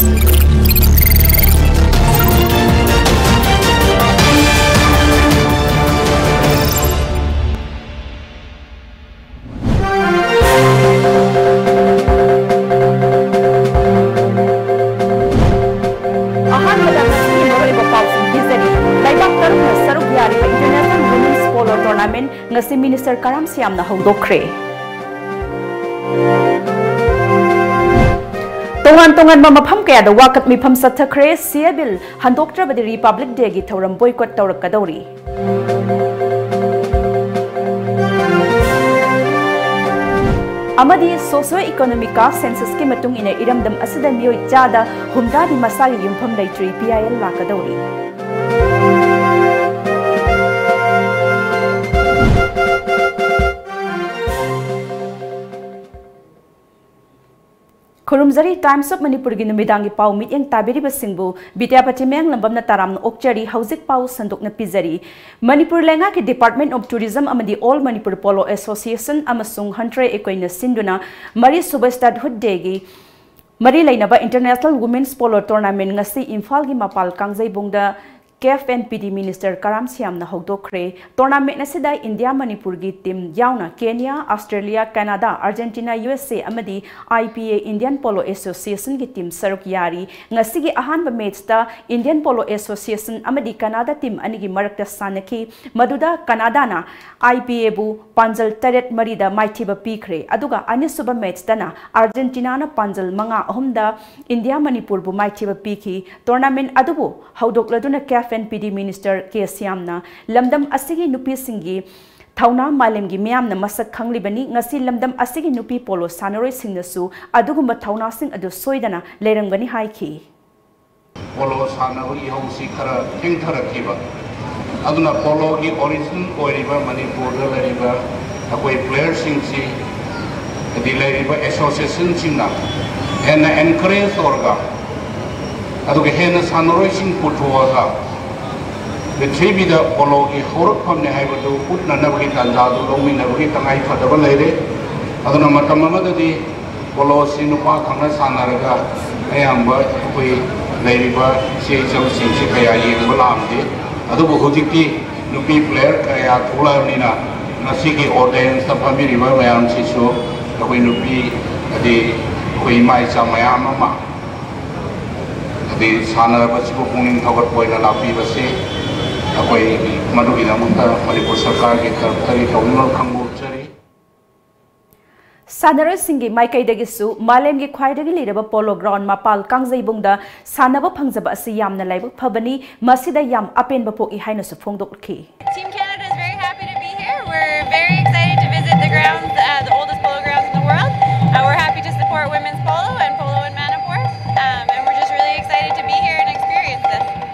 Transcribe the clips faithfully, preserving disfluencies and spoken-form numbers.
ꯑꯍꯥꯟꯕꯗ ꯉꯁꯤꯒꯤ ꯃꯔꯨꯑꯣꯏꯕ ꯄꯥꯎꯁꯤꯡ ꯄꯤꯖꯔꯤ꯫ ꯂꯩꯕꯥꯛ ꯇꯔꯨꯛꯅ ꯁꯔꯨꯛ ꯌꯥꯔꯤꯕ International Women's Polo Tournament ꯉꯁꯤ Minister ꯀꯔꯥꯝ ꯁ꯭ꯌꯥꯝꯅ ꯍꯧꯗꯣꯛꯈ꯭ꯔꯦ꯫ ꯇꯣꯉꯥꯟ ꯇꯣꯉꯥꯟꯕ ꯃꯐꯝ ꯀꯌꯥꯗ ꯋꯥꯀꯠ ꯃꯤꯐꯝ ꯆꯠꯊꯈ꯭ꯔꯦ꯫ ꯁꯤ ꯑꯦ ꯕꯤꯜ ꯍꯟꯗꯣꯛꯇ꯭ꯔꯕꯗꯤ Republic Day ꯒꯤ ꯊꯧꯔꯝ boycott ꯇꯧꯔꯛꯀꯗꯧꯔꯤ꯫ ꯑꯃꯗꯤ socio economic caste census ꯀꯤ ꯃꯇꯨꯡ ꯏꯟꯅ ꯏꯔꯝꯗꯝ ꯑꯁꯤꯗ ꯃꯤꯑꯣꯏ ꯆꯥꯗ ꯍꯨꯝꯗ꯭ꯔꯥꯗꯤ ꯃꯁꯥꯒꯤ ꯌꯨꯝꯐꯝ ꯂꯩꯇ꯭ꯔꯤ, P I L ꯂꯥꯛꯀꯗꯧꯔꯤ꯫ ꯈꯨꯔꯨꯝꯖꯔꯤ꯫ Times of ꯃꯅꯤꯄꯨꯔꯒꯤ ꯅꯨꯃꯤꯗꯥꯡꯒꯤ ꯄꯥꯎ ꯃꯤꯠꯌꯦꯡ ꯇꯥꯕꯤꯔꯤꯕꯁꯤꯡꯕꯨ ꯕꯤꯗ꯭ꯌꯥꯄꯇꯤ ꯃꯌꯥꯡꯂꯝꯕꯝꯅ ꯇꯔꯥꯝꯅ ꯑꯣꯛꯆꯔꯤ꯫ ꯍꯧꯖꯤꯛ ꯄꯥꯎ ꯁꯟꯗꯣꯛꯅ ꯄꯤꯖꯔꯤ꯫ ꯃꯅꯤꯄꯨꯔ ꯂꯩꯉꯥꯛꯀꯤ Department of Tourism ꯑꯃꯗꯤ All Manipur Polo Association ꯑꯃꯁꯨꯡ ꯍꯟꯇ꯭ꯔꯦ ꯑꯦꯀꯣꯏꯅ ꯁꯤꯟꯗꯨꯅ ꯃꯔꯤꯁꯨꯕ Statehood Day ꯒꯤ ꯃꯔꯤ ꯂꯩꯅꯕ International Women's Polo Tournament ꯉꯁꯤ ꯏꯝꯐꯥꯜꯒꯤ ꯃꯄꯥꯜ ꯀꯥꯡꯖꯩꯕꯨꯡꯗ ꯀꯦꯐ ꯑꯦꯟ ꯄꯤ ꯗꯤ Minister ꯀꯔꯥꯝ ꯁ꯭ꯌꯥꯝꯅ ꯍꯧꯗꯣꯛꯈ꯭ꯔꯦ꯫ Tournament ꯑꯁꯤꯗ ꯏꯟꯗꯤꯌꯥ ꯃꯅꯤꯄꯨꯔꯒꯤ team ꯌꯥꯎꯅ ꯀꯦꯅꯤꯌꯥ, ꯑꯁꯇ꯭ꯔꯦꯂꯤꯌꯥ, ꯀꯅꯥꯗꯥ, ꯑꯥꯔꯖꯦꯟꯇꯤꯅꯥ, ꯌꯨ ꯑꯦꯁ ꯑꯦ ꯑꯃꯗꯤ I P A Indian Polo Association ꯒꯤ team ꯁꯔꯨꯛ ꯌꯥꯔꯤ꯫ ꯉꯁꯤꯒꯤ ꯑꯍꯥꯟꯕ match ꯇ Indian Polo Association ꯑꯃꯗꯤ ꯀꯅꯥꯗꯥ team ꯑꯅꯤꯒꯤ ꯃꯔꯛꯇ ꯁꯥꯟꯅꯈꯤ꯫ ꯃꯗꯨꯗ ꯀꯅꯥꯗꯥꯅ ꯑꯥꯏ ꯄꯤ ꯑꯦ ꯕꯨ ꯄꯥꯟꯖꯜ ꯇꯔꯦꯠ ꯃꯔꯤꯗ ꯃꯥꯏꯊꯤꯕ ꯄꯤꯈ꯭ꯔꯦ꯫ ꯑꯗꯨꯒ ꯑꯅꯤꯁꯨꯕ match ꯇꯅ ꯑꯥꯔꯖꯦꯟꯇꯤꯅꯥꯅ ꯄꯥꯟꯖꯜ ꯃꯉꯥ ꯑꯍꯨꯝꯗ ꯏꯟꯗꯤꯌꯥ ꯃꯅꯤꯄꯨꯔꯕꯨ ꯃꯥꯏꯊꯤꯕ ꯄꯤꯈꯤ꯫ Tournament ꯑꯗꯨꯕꯨ ꯍꯧꯗꯣꯛꯂꯗꯨꯅ ꯀꯦꯐ ꯑꯦꯟ ꯄꯤ ꯗꯤ Minister ꯀꯦ ꯁ꯭ꯌꯥꯝꯅ ꯂꯝꯗꯝ ꯑꯁꯤꯒꯤ ꯅꯨꯄꯤꯁꯤꯡꯒꯤ ꯊꯧꯅꯥ ꯃꯥꯂꯦꯝꯒꯤ ꯃꯤꯌꯥꯝꯅ ꯃꯁꯛ ꯈꯪꯂꯤꯕꯅꯤ꯫ ꯉꯁꯤ ꯂꯝꯗꯝ ꯑꯁꯤꯒꯤ ꯅꯨꯄꯤ polo ꯁꯥꯟꯅꯔꯣꯏꯁꯤꯡꯅꯁꯨ ꯑꯗꯨꯒꯨꯝꯕ ꯊꯧꯅꯥꯁꯤꯡ ꯑꯗꯨ ꯁꯣꯏꯗꯅ ꯂꯩꯔꯝꯒꯅꯤ ꯍꯥꯏꯈꯤ꯫ Polo ꯁꯥꯟꯅꯕꯒꯤ ꯏꯍꯧꯁꯤ ꯈꯔ ꯊꯦꯡꯊꯔꯛꯈꯤꯕ, ꯑꯗꯨꯅ polo ꯒꯤ origin ꯑꯣꯏꯔꯤꯕ ꯃꯅꯤꯄꯨꯔꯗ ꯂꯩꯔꯤꯕ ꯑꯩꯈꯣꯏ player ꯁꯤꯡꯁꯤ, ꯍꯥꯏꯗꯤ ꯂꯩꯔꯤꯕ association ꯁꯤꯡꯅ ꯍꯦꯟꯅ encourage ꯇꯧꯔꯒ, ꯑꯗꯨꯒ ꯍꯦꯟꯅ ꯁꯥꯟꯅꯔꯣꯏꯁꯤꯡ ꯄꯨꯊꯣꯛꯑꯒ, ꯄ꯭ꯔꯤꯊꯤꯕꯤꯗ polo ꯒꯤ ꯍꯧꯔꯛꯐꯝꯅꯦ ꯍꯥꯏꯕꯗꯨ ꯎꯠꯅꯅꯕꯒꯤ ꯇꯥꯟꯖꯥꯗꯨ ꯂꯧꯃꯤꯟꯅꯕꯒꯤ ꯇꯉꯥꯏ ꯐꯗꯕ ꯂꯩꯔꯦ꯫ ꯑꯗꯨꯅ ꯃꯇꯝ ꯑꯃꯗꯗꯤ ꯄꯣꯂꯣꯁꯤ ꯅꯨꯄꯥ ꯈꯛꯅ ꯁꯥꯟꯅꯔꯒ ꯑꯌꯥꯝꯕ ꯑꯩꯈꯣꯏ ꯂꯩꯔꯤꯕ ꯏꯆꯦ ꯏꯆꯜꯁꯤꯡꯁꯤ ꯀꯌꯥ ꯌꯦꯡꯕ ꯂꯥꯛꯑꯝꯗꯦ꯫ ꯑꯗꯨꯕꯨ ꯍꯧꯖꯤꯛꯇꯤ ꯅꯨꯄꯤ ꯄ꯭ꯂꯦꯌꯔ ꯀꯌꯥ ꯊꯣꯛꯂꯛꯑꯕꯅꯤꯅ ꯉꯁꯤꯒꯤ ꯑꯣꯗꯤꯌꯦꯟꯁꯇ ꯐꯝꯕꯤꯔꯤꯕ ꯃꯌꯥꯝꯁꯤꯁꯨ ꯑꯩꯈꯣꯏ ꯅꯨꯄꯤ ꯑꯗꯩ ꯑꯩꯈꯣꯏ ꯏꯃꯥ ꯏꯆꯥ ꯃꯌꯥꯝ ꯑꯃ ꯑꯗꯩ ꯁꯥꯟꯅꯔꯕꯁꯤꯕꯨ ꯄꯨꯛꯅꯤꯡ ꯊꯧꯒꯠꯄ ꯑꯣꯏꯅ ꯂꯥꯛꯄꯤꯕꯁꯤ ꯑꯩꯈꯣꯏ ꯃꯗꯨꯒꯤꯗꯃꯛꯇ ꯃꯅꯤꯄꯨꯔ ꯁꯔꯀꯥꯔꯒꯤ ꯇꯔꯐꯇꯒꯤ ꯇꯧꯅꯤꯡꯕ ꯈꯪꯕ ꯎꯠꯆꯔꯤ꯫ ꯁꯥꯟꯅꯔꯣꯏꯁꯤꯡꯒꯤ ꯃꯥꯏꯀꯩꯗꯒꯤꯁꯨ ꯃꯥꯂꯦꯝꯒꯤ ꯈ꯭ꯋꯥꯏꯗꯒꯤ ꯂꯤꯔꯕ ꯄꯣꯂꯣ ꯒ꯭ꯔꯥꯎꯟ ꯃꯄꯥꯜ ꯀꯥꯡꯖꯩꯕꯨꯡꯗ ꯁꯥꯟꯅꯕ ꯐꯪꯖꯕ ꯑꯁꯤ ꯌꯥꯝꯅ ꯂꯥꯏꯕꯛ ꯐꯕꯅꯤ, ꯃꯁꯤꯗ ꯌꯥꯝ ꯑꯄꯦꯟꯕ ꯄꯣꯛꯏ ꯍꯥꯏꯅꯁꯨ ꯐꯣꯡꯗꯣꯛꯈꯤ꯫ Team Canada is very happy to be here. We're very excited to visit the grounds, uh, the oldest polo grounds in the world. Uh, we're happy to support women's polo and polo in Manipur. Um, and we're just really excited to be here and experience this.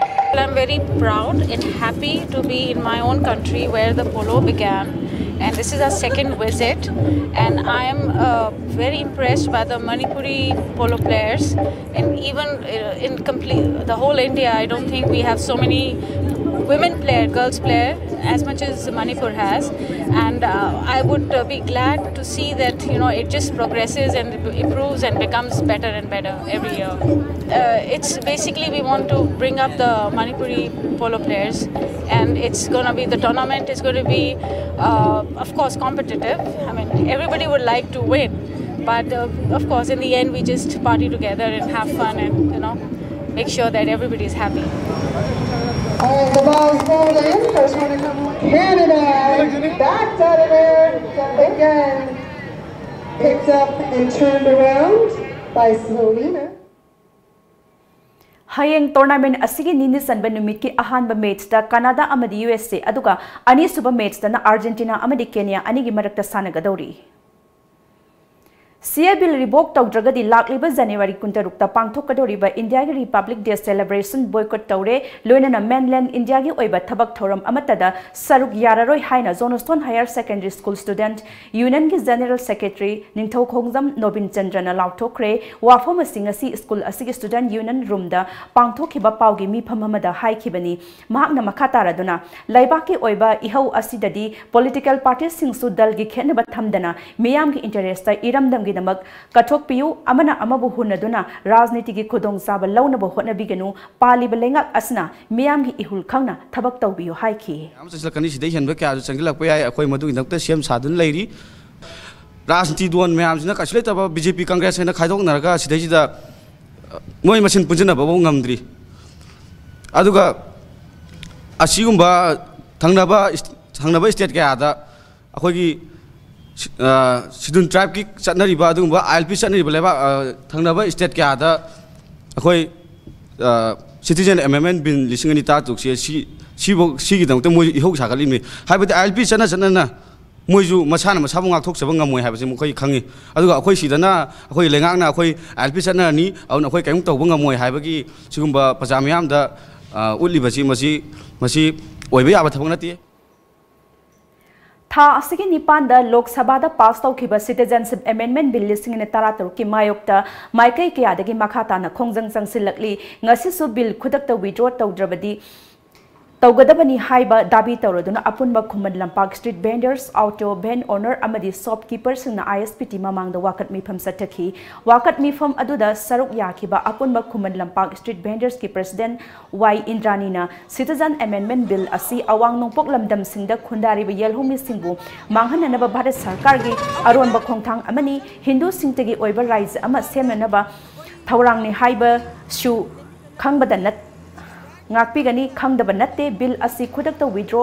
Well, I'm very proud and happy to be in my own country where the polo began. And this is our second visit. And I am uh, very impressed by the Manipuri polo players. And even uh, in complete the whole India, I don't think we have so many women player, girls player, as much as Manipur has. And uh, I would uh, be glad to see that, you know, it just progresses and improves and becomes better and better every year. Uh, it's basically we want to bring up the Manipuri polo players, and it's going to be, the tournament is going to be, uh, of course, competitive. I mean, everybody would like to win, but uh, of course, in the end, we just party together and have fun and, you know, make sure that everybody is happy. All right, the ball's rolled in. First one to come, Canada. Backed out of there. Again, picked up and turned around by Selena. ꯍꯌꯦꯡ tournament ꯑꯁꯤꯒꯤ ꯅꯤꯅꯤ ꯆꯟꯕ ꯅꯨꯃꯤꯠꯀꯤ ꯑꯍꯥꯟꯕ ꯃꯦꯆꯇ ꯀꯅꯥꯗꯥ ꯑꯃꯗꯤ U S ꯑꯦ, ꯑꯗꯨꯒ ꯑꯅꯤꯁꯨꯕ ꯃꯦꯆꯇꯅ ꯑꯥꯔꯖꯦꯟꯇꯤꯅꯥ ꯑꯃꯗꯤ ꯀꯦꯅꯤꯌꯥ ꯑꯅꯤꯒꯤ ꯃꯔꯛꯇ ꯁꯥꯟꯅꯒꯗꯧꯔꯤ꯫ ꯁꯤ ꯑꯦ ꯕꯤꯜ ꯔꯤꯚꯣꯛ ꯇꯧꯗ꯭ꯔꯒꯗꯤ ꯂꯥꯛꯂꯤꯕ ꯖꯅꯋꯥꯔꯤ ꯀꯨꯟꯇꯔꯨꯛꯇ ꯄꯥꯡꯊꯣꯛꯀꯗꯧꯔꯤꯕ ꯏꯟꯗꯤꯌꯥꯒꯤ ꯔꯤꯄꯕ꯭ꯂꯤꯛ ꯗꯦ ꯁꯦꯂꯦꯕ꯭ꯔꯦꯁꯟ ꯕꯣꯏꯀꯣꯠ ꯇꯧꯔꯦ, ꯂꯣꯏꯅꯅ ꯃꯦꯟꯂꯦꯟ ꯏꯟꯗꯤꯌꯥꯒꯤ ꯑꯣꯏꯕ ꯊꯕꯛ ꯊꯧꯔꯝ ꯑꯃꯠꯇꯗ ꯁꯔꯨꯛ ꯌꯥꯔꯔꯣꯏ ꯍꯥꯏꯅ Johnstone higher secondary school student ꯌꯨꯅꯤꯌꯟꯒꯤ ꯖꯦꯅꯔꯦꯜ ꯁꯦꯀ꯭ꯔꯦꯇꯔꯤ ꯅꯤꯡꯊꯧꯈꯣꯡꯖꯝ ꯅꯣꯕꯤꯟ ꯆꯟꯗ꯭ꯔꯅ ꯂꯥꯎꯊꯣꯛꯈ꯭ꯔꯦ꯫ ꯋꯥꯐꯝ ꯑꯁꯤ ꯉꯁꯤ ꯁ꯭ꯀꯨꯜ ꯑꯁꯤꯒꯤ ꯁ꯭ꯇꯨꯗꯦꯟꯠ ꯌꯨꯅꯤꯌꯟ ꯔꯨꯝꯗ ꯄꯥꯡꯊꯣꯛꯈꯤꯕ ꯄꯥꯎꯒꯤ ꯃꯤꯐꯝ ꯑꯃꯗ ꯍꯥꯏꯈꯤꯕꯅꯤ꯫ ꯃꯍꯥꯛꯅ ꯃꯈꯥ ꯇꯥꯔꯗꯨꯅ, ꯂꯩꯕꯥꯛꯀꯤ ꯑꯣꯏꯕ ꯏꯍꯧ ꯑꯁꯤꯗꯗꯤ ꯄꯣꯂꯤꯇꯤꯀꯦꯜ ꯄꯥꯔꯇꯤꯁꯤꯡꯁꯨ ꯗꯜꯒꯤ ꯈꯦꯠꯅꯕ ꯊꯝꯗꯅ ꯃꯤꯌꯥꯝꯒꯤ ꯏꯟꯇꯔꯦꯁꯇ ꯏꯔꯝꯗꯝꯒꯤ ꯗꯃꯛ ꯀꯠꯊꯣꯛꯄꯤꯌꯨ, ꯑꯃꯅ ꯑꯃꯕꯨ ꯍꯨꯟꯅꯗꯨꯅ ꯔꯥꯖꯅꯤꯇꯤꯒꯤ ꯈꯨꯗꯣꯡꯆꯥꯕ ꯂꯧꯅꯕ ꯍꯣꯠꯅꯕꯤꯒꯅꯨ, ꯄꯥꯜꯂꯤꯕ ꯂꯩꯉꯥꯛ ꯑꯁꯤꯅ ꯃꯤꯌꯥꯝꯒꯤ ꯏꯍꯨꯜ ꯈꯪꯅ ꯊꯕꯛ ꯇꯧꯕꯤꯌꯨ ꯍꯥꯏꯈꯤ꯫ ꯌꯥꯝ ꯆꯪꯁꯤꯜꯂꯛꯀꯅꯤ, ꯁꯤꯗꯩ ꯍꯦꯟꯕ ꯀꯌꯥꯁꯨ ꯆꯪꯁꯤꯜꯂꯛꯄ ꯌꯥꯏ, ꯑꯩꯈꯣꯏ ꯃꯗꯨꯒꯤꯗꯃꯛꯇ ꯁꯦꯝ ꯁꯥꯗꯨꯅ ꯂꯩꯔꯤ꯫ ꯔꯥꯖꯅꯤꯇꯤ ꯗꯣꯟ ꯃꯌꯥꯝꯁꯤꯅ ꯀꯩꯁꯨ ꯂꯩꯇꯕ ꯕꯤ ꯖꯦ ꯄꯤ ꯀꯪꯒ꯭ꯔꯦꯁ ꯍꯥꯏꯅ ꯈꯥꯏꯗꯣꯛꯅꯔꯒ ꯁꯤꯗꯩꯁꯤꯗ, ꯑ, ꯃꯣꯏ ꯃꯁꯦꯟ ꯄꯨꯟꯁꯤꯟꯅꯕꯐꯥꯎ ꯉꯝꯗ꯭ꯔꯤ꯫ ꯑꯗꯨꯒ ꯑꯁꯤꯒꯨꯝꯕ ꯊꯪꯅꯕ ꯏꯁ-, ꯊꯪꯅꯕ ꯁ꯭ꯇꯦꯠ ꯀꯌꯥꯗ ꯑꯩꯈꯣꯏꯒꯤ ꯁꯤ-, ꯑ, ꯁꯤꯗꯨꯜ ꯇ꯭ꯔꯥꯏꯕꯀꯤ ꯆꯠꯅꯔꯤꯕ ꯑꯗꯨꯒꯨꯝꯕ ꯑꯥꯏ ꯑꯦꯜ ꯄꯤ ꯆꯠꯅꯔꯤꯕ ꯂꯩꯕꯥꯛ, ꯑ, ꯊꯪꯅꯕ ꯁ꯭ꯇꯦꯠ ꯀꯌꯥꯗ ꯑꯩꯈꯣꯏ, ꯑ, ꯁꯤꯇꯤꯖꯦꯟ ꯑꯦꯃꯦꯟꯃꯦꯟ ꯕꯤꯜ ꯂꯤꯁꯤꯡ ꯑꯅꯤ ꯇꯔꯥꯇꯔꯨꯛꯁꯦ ꯁꯤ, ꯁꯤꯐꯧ, ꯁꯤꯒꯤꯗꯃꯛꯇ ꯃꯣꯏꯁꯨ ꯏꯍꯧ ꯁꯥꯒꯠꯂꯤꯕꯅꯤ꯫ ꯍꯥꯏꯕꯗꯤ ꯑꯥꯏ ꯑꯦꯜ ꯄꯤ ꯆꯠꯅ ꯆꯠꯅꯅ ꯃꯣꯏꯁꯨ ꯃꯁꯥꯅ ꯃꯁꯥꯕꯨ ꯉꯥꯛꯊꯣꯛꯆꯕ ꯉꯝꯃꯣꯏ ꯍꯥꯏꯕꯁꯤ ꯃꯈꯣꯏ ꯈꯪꯉꯤ꯫ ꯑꯗꯨꯒ ꯑꯩꯈꯣꯏ ꯁꯤꯗꯅ ꯑꯩꯈꯣꯏ ꯂꯩꯉꯥꯛꯅ ꯑꯩꯈꯣꯏ ꯑꯥꯏ ꯑꯦꯜ ꯄꯤ ꯆꯠꯅꯔꯅꯤ, ꯑꯗꯨꯅ ꯑꯩꯈꯣꯏ ꯀꯔꯤꯝ ꯇꯧꯕ ꯉꯝꯃꯣꯏ ꯍꯥꯏꯕꯒꯤ ꯁꯤꯒꯨꯝꯕ ꯄ꯭ꯔꯖꯥ ꯃꯤꯌꯥꯝꯗ, ꯑ, ꯎꯠꯂꯤꯕꯁꯤ ꯃꯁꯤ, ꯃꯁꯤ ꯑꯣꯏꯕ ꯌꯥꯕ ꯊꯕꯛ ꯅꯠꯇꯦ꯫ ꯊꯥ ꯑꯁꯤꯒꯤ ꯅꯤꯄꯥꯟꯗ ꯂꯣꯛ ꯁꯚꯥꯗ ꯄꯥꯁ ꯇꯧꯈꯤꯕ ꯁꯤꯇꯤꯖꯦꯟꯁꯤꯞ ꯑꯦꯃꯦꯟꯃꯦꯟ ꯕꯤꯜ ꯂꯤꯁꯤꯡ ꯑꯅꯤ ꯇꯔꯥꯇꯔꯨꯛꯀꯤ ꯃꯥꯌꯣꯛꯇ ꯃꯥꯏꯀꯩ ꯀꯌꯥꯗꯒꯤ ꯃꯈꯥ ꯇꯥꯅ ꯈꯣꯡꯖꯪ ꯆꯪꯁꯤꯜꯂꯛꯂꯤ꯫ ꯉꯁꯤꯁꯨ ꯕꯤꯜ ꯈꯨꯗꯛꯇ ꯋꯤꯗ꯭ꯔꯣ ꯇꯧꯗ꯭ꯔꯕꯗꯤ, ꯇꯧꯒꯗꯕꯅꯤ ꯍꯥꯏꯕ ꯗꯥꯕꯤ ꯇꯧꯔꯗꯨꯅ ꯑꯄꯨꯟꯕ Khuman Lampak street vendors, auto van honour ꯑꯃꯗꯤ ꯁꯣꯞꯀꯤꯄꯔꯁꯤꯡꯅ ꯑꯥꯏ ꯑꯦꯁ ꯄꯤ ꯇꯤ ꯃꯃꯥꯡꯗ ꯋꯥꯀꯠ ꯃꯤꯐꯝ ꯆꯠꯊꯈꯤ꯫ ꯋꯥꯀꯠ ꯃꯤꯐꯝ ꯑꯗꯨꯗ ꯁꯔꯨꯛ ꯌꯥꯈꯤꯕ ꯑꯄꯨꯟꯕ ꯈꯨꯃꯟ ꯂꯝꯄꯥꯛ ꯁ꯭ꯇ꯭ꯔꯤꯠ ꯚꯦꯟꯗꯔꯁꯀꯤ ꯄ꯭ꯔꯁꯤꯗꯦꯟꯠ ꯋꯥꯏ ꯏꯟꯗ꯭ꯔꯥꯅꯤꯅ ꯁꯤꯇꯤꯖꯟ ꯑꯦꯃꯦꯟꯃꯦꯟ ꯕꯤꯜ ꯑꯁꯤ ꯑꯋꯥꯡ ꯅꯣꯡꯄꯣꯛ ꯂꯝꯗꯝꯁꯤꯡꯗ ꯈꯨꯟꯗꯥꯔꯤꯕ ꯌꯦꯜꯍꯧꯃꯤꯁꯤꯡꯕꯨ ꯃꯥꯡꯍꯟꯅꯅꯕ ꯚꯥꯔꯠ ꯁꯔꯀꯥꯔꯒꯤ ꯑꯔꯣꯟꯕ ꯈꯣꯡꯊꯥꯡ ꯑꯃꯅꯤ, ꯍꯤꯟꯗꯨꯁꯤꯡꯇꯒꯤ ꯑꯣꯏꯕ ꯔꯥꯏꯖ꯭ꯌ ꯑꯃ ꯁꯦꯝꯅꯅꯕ ꯊꯧꯔꯥꯡꯅꯤ ꯍꯥꯏꯕꯁꯨ ꯈꯪꯕꯗ ꯅꯠ-, ꯉꯥꯛꯄꯤꯒꯅꯤ, ꯈꯪꯗꯕ ꯅꯠꯇꯦ꯫ ꯕꯤꯜ ꯑꯁꯤ ꯈꯨꯗꯛꯇ ꯋꯤꯗ꯭ꯔꯣ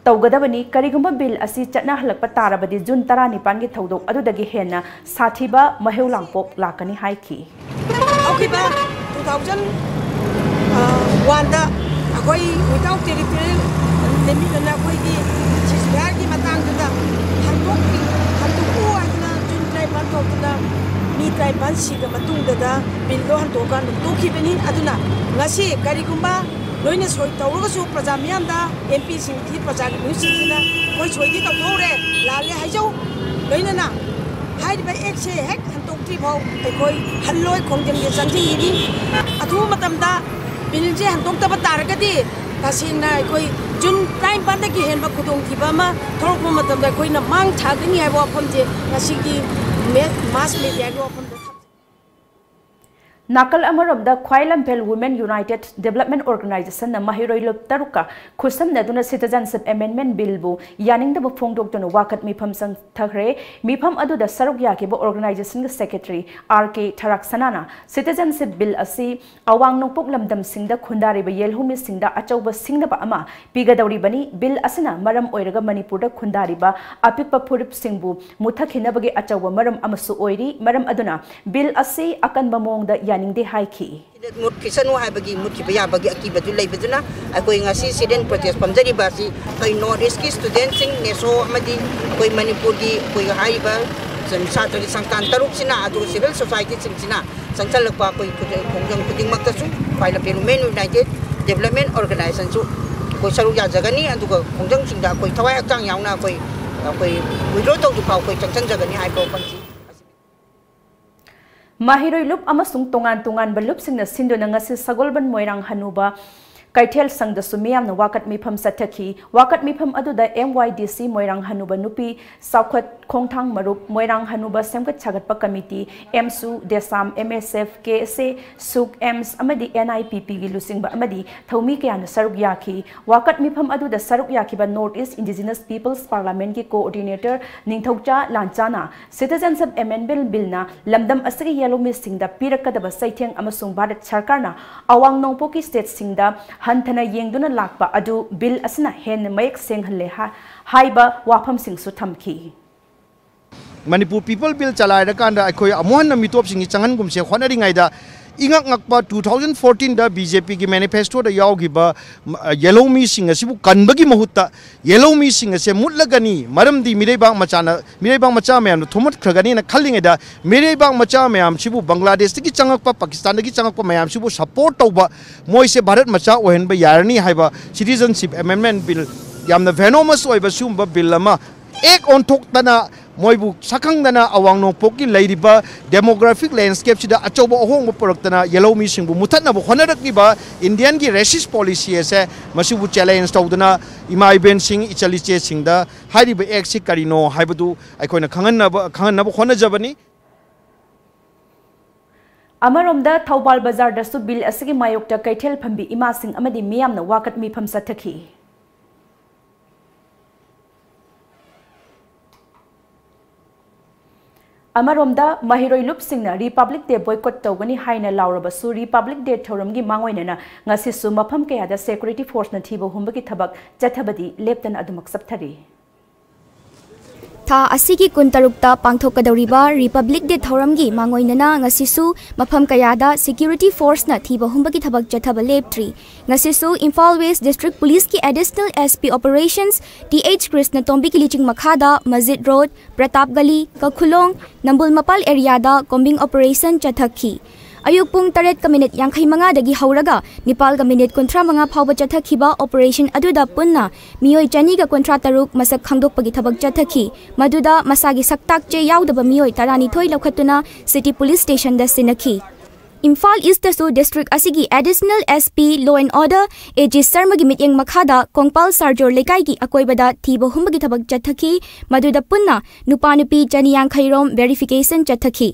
ꯇꯧꯒꯗꯕꯅꯤ꯫ ꯀꯔꯤꯒꯨꯝꯕ ꯕꯤꯜ ꯑꯁꯤ ꯆꯠꯅꯍꯜꯂꯛꯄ ꯇꯥꯔꯕꯗꯤ ꯖꯨꯟ ꯇꯔꯥꯅꯤꯄꯥꯟꯒꯤ ꯊꯧꯗꯣꯛ ꯑꯗꯨꯗꯒꯤ ꯍꯦꯟꯅ ꯁꯥꯊꯤꯕ ꯃꯍꯩ ꯂꯥꯡꯄꯣꯛ ꯂꯥꯛꯀꯅꯤ ꯍꯥꯏꯈꯤ꯫ ꯍꯧꯈꯤꯕ two thousand one ꯗ ꯑꯩꯈꯣꯏ without territorial limit ꯑꯅ ꯑꯩꯈꯣꯏꯒꯤ ceasefire ꯒꯤ ꯃꯇꯥꯡꯗꯨꯗ ꯍꯟꯗꯣꯛꯄꯤ-, ꯍꯟꯗꯣꯛꯎ ꯍꯥꯏꯗꯅ ꯖꯨꯟ ꯇꯔꯥꯅꯤꯄꯥꯟ ꯊꯣꯛꯇꯨꯅ ꯃꯤ ꯇꯔꯥꯅꯤꯄꯥꯟ ꯁꯤꯔꯕ ꯃꯇꯨꯡꯗꯗ ꯕꯤꯜꯗꯣ ꯍꯟꯗꯣꯛꯑꯀꯥꯟꯗ ꯇꯣꯛꯈꯤꯕꯅꯤ꯫ ꯑꯗꯨꯅ ꯉꯁꯤ ꯀꯔꯤꯒꯨꯝꯕ ꯂꯣꯏꯅ ꯁꯣꯏ ꯇꯧꯔꯒꯁꯨ ꯄ꯭ꯔꯖꯥ ꯃꯤꯌꯥꯝꯗ, ꯑꯦꯝ ꯄꯤꯁꯤꯡ ꯁꯤ ꯄ꯭ꯔꯖꯥꯒꯤ ꯃꯤꯍꯨꯠꯁꯤꯡꯁꯤꯅ ꯑꯩꯈꯣꯏ ꯁꯣꯏꯗꯤ ꯇꯧꯊꯣꯛꯎꯔꯦ, ꯂꯥꯜꯂꯦ ꯍꯥꯏꯖꯧ꯫ ꯂꯣꯏꯅꯅ ꯍꯥꯏꯔꯤꯕ ꯑꯦꯛꯁꯦ ꯍꯦꯛ ꯍꯟꯗꯣꯛꯇ꯭ꯔꯤ ꯐꯥꯎ ꯑꯩꯈꯣꯏ ꯍꯜꯂꯣꯏ, ꯈꯣꯡꯖꯪꯁꯦ ꯆꯪꯁꯤꯟꯈꯤꯅꯤ꯫ ꯑꯊꯨꯕ ꯃꯇꯝꯗ ꯕꯤꯜꯁꯦ ꯍꯟꯗꯣꯛꯇꯕ ꯇꯥꯔꯒꯗꯤ ꯇꯁꯦꯡꯅ ꯑꯩꯈꯣꯏ ꯖꯨꯟ ꯇꯔꯥꯅꯤꯄꯥꯟꯗꯒꯤ ꯍꯦꯟꯕ ꯈꯨꯗꯣꯡꯊꯤꯕ ꯑꯃ ꯊꯣꯛꯂꯛꯄ ꯃꯇꯝꯗ ꯑꯩꯈꯣꯏꯅ ꯃꯥꯡ ꯊꯥꯒꯅꯤ ꯍꯥꯏꯕ ꯋꯥꯐꯝꯁꯦ ꯉꯁꯤꯒꯤ ꯃꯦ-, ꯃꯥꯁ ꯃꯦꯗꯤꯌꯥꯒꯤ ꯋꯥꯐꯝꯗ ꯊꯝꯖꯒꯦ꯫ ꯅꯥꯀꯜ ꯑꯃꯔꯣꯝꯗ ꯈ꯭ꯋꯥꯏ ꯂꯝꯐꯦꯜ Women United Development Organization ꯅ ꯃꯍꯩꯔꯣꯏ ꯂꯨꯞ ꯇꯔꯨꯛꯀ ꯈꯨꯠꯁꯝꯅꯗꯨꯅ Citizenship Amendment Bill ꯕꯨ ꯌꯥꯅꯤꯡꯗꯕ ꯐꯣꯡꯗꯣꯛꯇꯨꯅ ꯋꯥꯀꯠ ꯃꯤꯐꯝ ꯆꯪꯊꯈ꯭ꯔꯦ꯫ ꯃꯤꯐꯝ ꯑꯗꯨꯗ ꯁꯔꯨꯛ ꯌꯥꯈꯤꯕ organization ꯒꯤ secretary ꯑꯥꯔ ꯀꯦ ꯊꯔꯥꯛꯁꯅꯥꯅ Citizenship Bill ꯑꯁꯤ ꯑꯋꯥꯡ ꯅꯣꯡꯄꯣꯛ ꯂꯝꯗꯝꯁꯤꯡꯗ ꯈꯨꯟꯗꯥꯔꯤꯕ ꯌꯦꯜꯍꯧꯃꯤꯁꯤꯡꯗ ꯑꯆꯧꯕ ꯁꯤꯡꯅꯕ ꯑꯃ ꯄꯤꯒꯗꯧꯔꯤꯕꯅꯤ꯫ Bill ꯑꯁꯤꯅ ꯃꯔꯝ ꯑꯣꯏꯔꯒ ꯃꯅꯤꯄꯨꯔꯗ ꯈꯨꯟꯗꯥꯔꯤꯕ ꯑꯄꯤꯛꯄ ꯐꯨꯔꯨꯞꯁꯤꯡꯕꯨ ꯃꯨꯠꯊꯈꯤꯅꯕꯒꯤ ꯑꯆꯧꯕ ꯃꯔꯝ ꯑꯃꯁꯨ ꯑꯣꯏꯔꯤ꯫ ꯃꯔꯝ ꯑꯗꯨꯅ Bill ꯑꯁꯤ ꯑꯀꯟꯕ ꯃꯑꯣꯡꯗ ꯌꯥꯅꯤꯡꯗꯦ ꯍꯥꯏꯈꯤ꯫ ꯃꯨꯠꯈꯤꯁꯅꯨ ꯍꯥꯏꯕꯒꯤ, ꯃꯨꯠꯈꯤꯕ ꯌꯥꯕꯒꯤ ꯑꯀꯤꯕꯗꯨ ꯂꯩꯕꯗꯨꯅ ꯑꯩꯈꯣꯏ ꯉꯁꯤ sit in protest ꯐꯝꯖꯔꯤꯕ ꯑꯁꯤ ꯑꯩꯈꯣꯏ North East ꯀꯤ student ꯁꯤꯡ, ꯅꯦꯁꯣ ꯑꯃꯗꯤ ꯑꯩꯈꯣꯏ ꯃꯅꯤꯄꯨꯔꯒꯤ ꯑꯩꯈꯣꯏ ꯍꯥꯏꯔꯤꯕ ꯁꯥꯇ꯭ꯔꯒꯤ ꯁꯪꯁꯊꯥꯟ ꯇꯔꯨꯛꯁꯤꯅ, ꯑꯗꯨꯒ civil society ꯁꯤꯡꯁꯤꯅ ꯆꯪꯁꯤꯜꯂꯛꯄ ꯑꯩꯈꯣꯏ ꯈꯨꯗ-, ꯈꯣꯡꯖꯪ ꯈꯨꯗꯤꯡꯃꯛꯇꯁꯨ ꯈ꯭ꯋꯥꯏ ꯂꯝꯐꯦꯜ Women United Development Organization ꯁꯨ ꯑꯩꯈꯣꯏ ꯁꯔꯨꯛ ꯌꯥꯖꯒꯅꯤ꯫ ꯑꯗꯨꯒ ꯈꯣꯡꯖꯪꯁꯤꯡꯗ ꯑꯩꯈꯣꯏ ꯊꯋꯥꯏ ꯍꯛꯆꯥꯡ ꯌꯥꯎꯅ ꯑꯩꯈꯣꯏ, ꯑꯩꯈꯣꯏ withdraw ꯇꯧꯗ꯭ꯔꯤꯐꯥꯎ ꯑꯩꯈꯣꯏ ꯆꯪꯁꯤꯟꯖꯒꯅꯤ ꯍꯥꯏꯕ ꯋꯥꯐꯝꯁꯤ꯫ ꯃꯍꯩꯔꯣꯏ ꯂꯨꯞ ꯑꯃꯁꯨꯡ ꯇꯣꯉꯥꯟ ꯇꯣꯉꯥꯟꯕ ꯂꯨꯞꯁꯤꯡꯅ ꯁꯤꯟꯗꯨꯅ ꯉꯁꯤ ꯁꯒꯣꯜꯕꯟ ꯃꯣꯏꯔꯥꯡ ꯍꯅꯨꯕ ꯀꯩꯊꯦꯜ ꯁꯪꯗꯁꯨ ꯃꯤꯌꯥꯝꯅ ꯋꯥꯀꯠ ꯃꯤꯐꯝ ꯆꯠꯊꯈꯤ꯫ ꯋꯥꯀꯠ ꯃꯤꯐꯝ ꯑꯗꯨꯗ M Y D C ꯃꯣꯏꯔꯥꯡ ꯍꯅꯨꯕ ꯅꯨꯄꯤ ꯆꯥꯎꯈꯠ ꯈꯣꯡꯊꯥꯡ ꯃꯔꯨꯞ, ꯃꯣꯏꯔꯥꯡ ꯍꯅꯨꯕ ꯁꯦꯝꯒꯠ ꯁꯥꯒꯠꯄ ꯀꯃꯤꯇꯤ, ꯑꯦꯝꯁꯨ, ꯗꯦꯁꯥꯝ, M S F, K S A, ꯁꯨꯛ, ꯑꯦꯝꯁ ꯑꯃꯗꯤ N I P P ꯒꯤ ꯂꯨꯆꯤꯡꯕ ꯑꯃꯗꯤ ꯊꯧꯃꯤ ꯀꯌꯥꯅ ꯁꯔꯨꯛ ꯌꯥꯈꯤ꯫ ꯋꯥꯀꯠ ꯃꯤꯐꯝ ꯑꯗꯨꯗ ꯁꯔꯨꯛ ꯌꯥꯈꯤꯕ North East Indigenous People's Parliament ꯀꯤ coordinator ꯅꯤꯡꯊꯧꯆꯥ ꯂꯥꯟꯆꯥꯅ Citizenship Amendment Bill ꯅ ꯂꯝꯗꯝ ꯑꯁꯤꯒꯤ ꯌꯦꯜꯍꯧꯃꯤꯁꯤꯡꯗ ꯄꯤꯔꯛꯀꯗꯕ ꯆꯩꯊꯦꯡ ꯑꯃꯁꯨꯡ ꯚꯥꯔꯠ ꯁꯔꯀꯥꯔꯅ ꯑꯋꯥꯡ ꯅꯣꯡꯄꯣꯛꯀꯤ state ꯁꯤꯡꯗ ꯍꯟꯊꯅ ꯌꯦꯡꯗꯨꯅ ꯂꯥꯛꯄ ꯑꯗꯨ Bill ꯑꯁꯤꯅ ꯍꯦꯟꯅ ꯃꯌꯦꯛ ꯁꯦꯡꯍꯜꯂꯦ ꯍꯥ-, ꯍꯥꯏꯕ ꯋꯥꯐꯝꯁꯤꯡꯁꯨ ꯊꯝꯈꯤ꯫ ꯃꯅꯤꯄꯨꯔ People Bill ꯆꯂꯥꯏꯔꯀꯥꯟꯗ ꯑꯩꯈꯣꯏ ꯑꯃꯨꯛ ꯍꯟꯅ ꯃꯤꯇꯣꯞꯁꯤꯡꯒꯤ ꯆꯪꯍꯟꯒꯨꯝꯁꯦ ꯍꯣꯠꯅꯔꯤꯉꯩꯗ, ꯏꯉꯛ ꯉꯛꯄ two thousand fourteen ꯗ B J P ꯒꯤ manifesto ꯗ ꯌꯥꯎꯈꯤꯕ, ꯃ-, ꯌꯦꯜꯍꯧꯃꯤꯁꯤꯡ ꯑꯁꯤꯕꯨ ꯀꯟꯕꯒꯤ ꯃꯍꯨꯠꯇ ꯌꯦꯜꯍꯧꯃꯤꯁꯤꯡ ꯑꯁꯦ ꯃꯨꯠꯂꯒꯅꯤ, ꯃꯔꯝꯗꯤ ꯃꯤꯔꯩꯕꯥꯛ ꯃꯆꯥꯅ, ꯃꯤꯔꯩꯕꯥꯛ ꯃꯆꯥ ꯃꯌꯥꯝꯅ ꯊꯨꯝꯃꯠꯈ꯭ꯔꯒꯅꯤꯅ ꯈꯜꯂꯤꯉꯩꯗ, ꯃꯤꯔꯩꯕꯥꯛ ꯃꯆꯥ ꯃꯌꯥꯝꯁꯤꯕꯨ, ꯕꯪꯒ꯭ꯂꯥꯗꯦꯁꯇꯒꯤ ꯆꯪꯉꯛꯄ, ꯄꯥꯀꯤꯁꯇꯥꯟꯗꯒꯤ ꯆꯪꯉꯛꯄ ꯃꯌꯥꯝꯁꯤꯕꯨ support ꯇꯧꯕ, ꯃꯣꯏꯁꯦ ꯚꯥꯔꯠ ꯃꯆꯥ ꯑꯣꯏꯍꯟꯕ ꯌꯥꯔꯅꯤ ꯍꯥꯏꯕ Citizenship Amendment Bill ꯌꯥꯝꯅ venomous ꯑꯣꯏꯕ ꯁꯤꯒꯨꯝꯕ bill ꯑꯃ ꯍꯦꯛ ꯑꯣꯟꯊꯣꯛꯇꯅ ꯃꯣꯏꯕꯨ ꯁꯛꯈꯪꯗꯅ ꯑꯋꯥꯡ ꯅꯣꯡꯄꯣꯛꯀꯤ ꯂꯩꯔꯤꯕ demographic landscapeꯁꯤꯗ ꯑꯆꯧꯕ ꯑꯍꯣꯡꯕ ꯄꯨꯔꯛꯇꯅ ꯌꯦꯜꯍꯧꯃꯤꯁꯤꯡꯕꯨ ꯃꯨꯊꯠꯅꯕ ꯍꯣꯠꯅꯔꯛꯂꯤꯕ Indiaꯒꯤ racist policy ꯑꯁꯦ ꯃꯁꯤꯕꯨ challenge ꯇꯧꯗꯨꯅ ꯏꯃꯥ ꯏꯕꯦꯟꯁꯤꯡ, ꯏꯆꯜ ꯏꯆꯦꯁꯤꯡꯗ ꯍꯥꯏꯔꯤꯕ actꯁꯤ ꯀꯔꯤꯅꯣ ꯍꯥꯏꯕꯗꯨ ꯑꯩꯈꯣꯏꯅ ꯈꯪꯍꯟꯅꯕ, ꯈꯪꯍꯟꯅꯕ ꯍꯣꯠꯅꯖꯕꯅꯤ꯫ ꯑꯃꯔꯣꯝꯗ, ꯊꯧꯕꯥꯜ ꯕꯖꯥꯔꯗꯁꯨ ꯕꯤꯜ ꯑꯁꯤꯒꯤ ꯃꯥꯌꯣꯛꯇ ꯀꯩꯊꯦꯜ ꯐꯝꯕꯤ ꯏꯃꯥꯁꯤꯡ ꯑꯃꯗꯤ ꯃꯤꯌꯥꯝꯅ ꯋꯥꯀꯠ ꯃꯤꯐꯝ ꯆꯠꯊꯈꯤ꯫ ꯑꯃꯔꯣꯝꯗ, ꯃꯍꯩꯔꯣꯏ ꯂꯨꯞꯁꯤꯡꯅ Republic Day boycott ꯇꯧꯒꯅꯤ ꯍꯥꯏꯅ ꯂꯥꯎꯔꯕꯁꯨ, Republic Day ꯊꯧꯔꯝꯒꯤ ꯃꯥꯡꯑꯣꯏꯅꯅ ꯉꯁꯤꯁꯨ ꯃꯐꯝ ꯀꯌꯥꯗ security forceꯅ ꯊꯤꯕ ꯍꯨꯝꯕꯒꯤ ꯊꯕꯛ ꯆꯠꯊꯕꯗꯤ ꯂꯦꯞꯇꯅ ꯑꯗꯨꯃꯛ ꯆꯠꯊꯔꯤ꯫ ꯊꯥ ꯑꯁꯤꯒꯤ ꯀꯨꯟꯇꯔꯨꯛꯇ ꯄꯥꯡꯊꯣꯛꯀꯗꯧꯔꯤꯕ Republic Day ꯊꯧꯔꯝꯒꯤ ꯃꯥꯡꯑꯣꯏꯅꯅ ꯉꯁꯤꯁꯨ ꯃꯐꯝ ꯀꯌꯥꯗ security forceꯅ ꯊꯤꯕ ꯍꯨꯝꯕꯒꯤ ꯊꯕꯛ ꯆꯠꯊꯕ ꯂꯦꯞꯇ꯭ꯔꯤ꯫ ꯉꯁꯤꯁꯨ Imphal West District Policeꯀꯤ Additional SP Operations Th ꯀ꯭ꯔꯤꯁꯅꯇꯣꯝꯕꯤꯒꯤ ꯂꯤꯆꯤꯡ ꯃꯈꯥꯗ ꯃꯁꯖꯤꯗ ꯔꯣꯗ, ꯄ꯭ꯔꯇꯥꯞ ꯒꯂꯤ, ꯀꯈꯨꯂꯣꯡ, ꯅꯝꯕꯨꯜ ꯃꯄꯥꯜ areaꯗ combing operation ꯆꯠꯊꯈꯤ꯫ ꯑꯌꯨꯛ ꯄꯨꯡ ꯇꯔꯦꯠꯀ ꯃꯤꯅꯤꯠ ꯌꯥꯡꯈꯩ ꯃꯉꯥꯗꯒꯤ ꯍꯧꯔꯒ ꯅꯤꯄꯥꯜꯒ ꯃꯤꯅꯤꯠ ꯀꯨꯟꯊ꯭ꯔꯥ ꯃꯉꯥ ꯐꯥꯎꯕ ꯆꯠꯊꯈꯤꯕ operation ꯑꯗꯨꯗ ꯄꯨꯟꯅ ꯃꯤꯑꯣꯏ ꯆꯅꯤꯒ ꯀꯨꯟꯊ꯭ꯔꯥ ꯇꯔꯨꯛ ꯃꯁꯛ ꯈꯪꯗꯣꯛꯄꯒꯤ ꯊꯕꯛ ꯆꯠꯊꯈꯤ꯫ ꯃꯗꯨꯗ ꯃꯁꯥꯒꯤ ꯁꯛꯇꯥꯛ ꯆꯦ ꯌꯥꯎꯗꯕ ꯃꯤꯑꯣꯏ ꯇꯔꯥꯅꯤꯊꯣꯏ ꯂꯧꯈꯠꯇꯨꯅ City Police Stationꯗ ꯁꯤꯟꯅꯈꯤ꯫ ꯏꯝꯐꯥꯜ Eastꯇꯁꯨ district ꯑꯁꯤꯒꯤ Additional SP Law and Order A G ꯁꯔꯃꯒꯤ ꯃꯤꯠꯌꯦꯡ ꯃꯈꯥꯗ ꯀꯣꯡꯄꯥꯜ ꯁꯥꯔꯖꯣꯔ ꯂꯩꯀꯥꯏꯒꯤ ꯑꯀꯣꯏꯕꯗ ꯊꯤꯕ ꯍꯨꯝꯕꯒꯤ ꯊꯕꯛ ꯆꯠꯊꯈꯤ꯫ ꯃꯗꯨꯗ ꯄꯨꯟꯅ ꯅꯨꯄꯥ ꯅꯨꯄꯤ ꯆꯅꯤ ꯌꯥꯡꯈꯩ ꯔꯣꯝ verification ꯆꯠꯊꯈꯤ꯫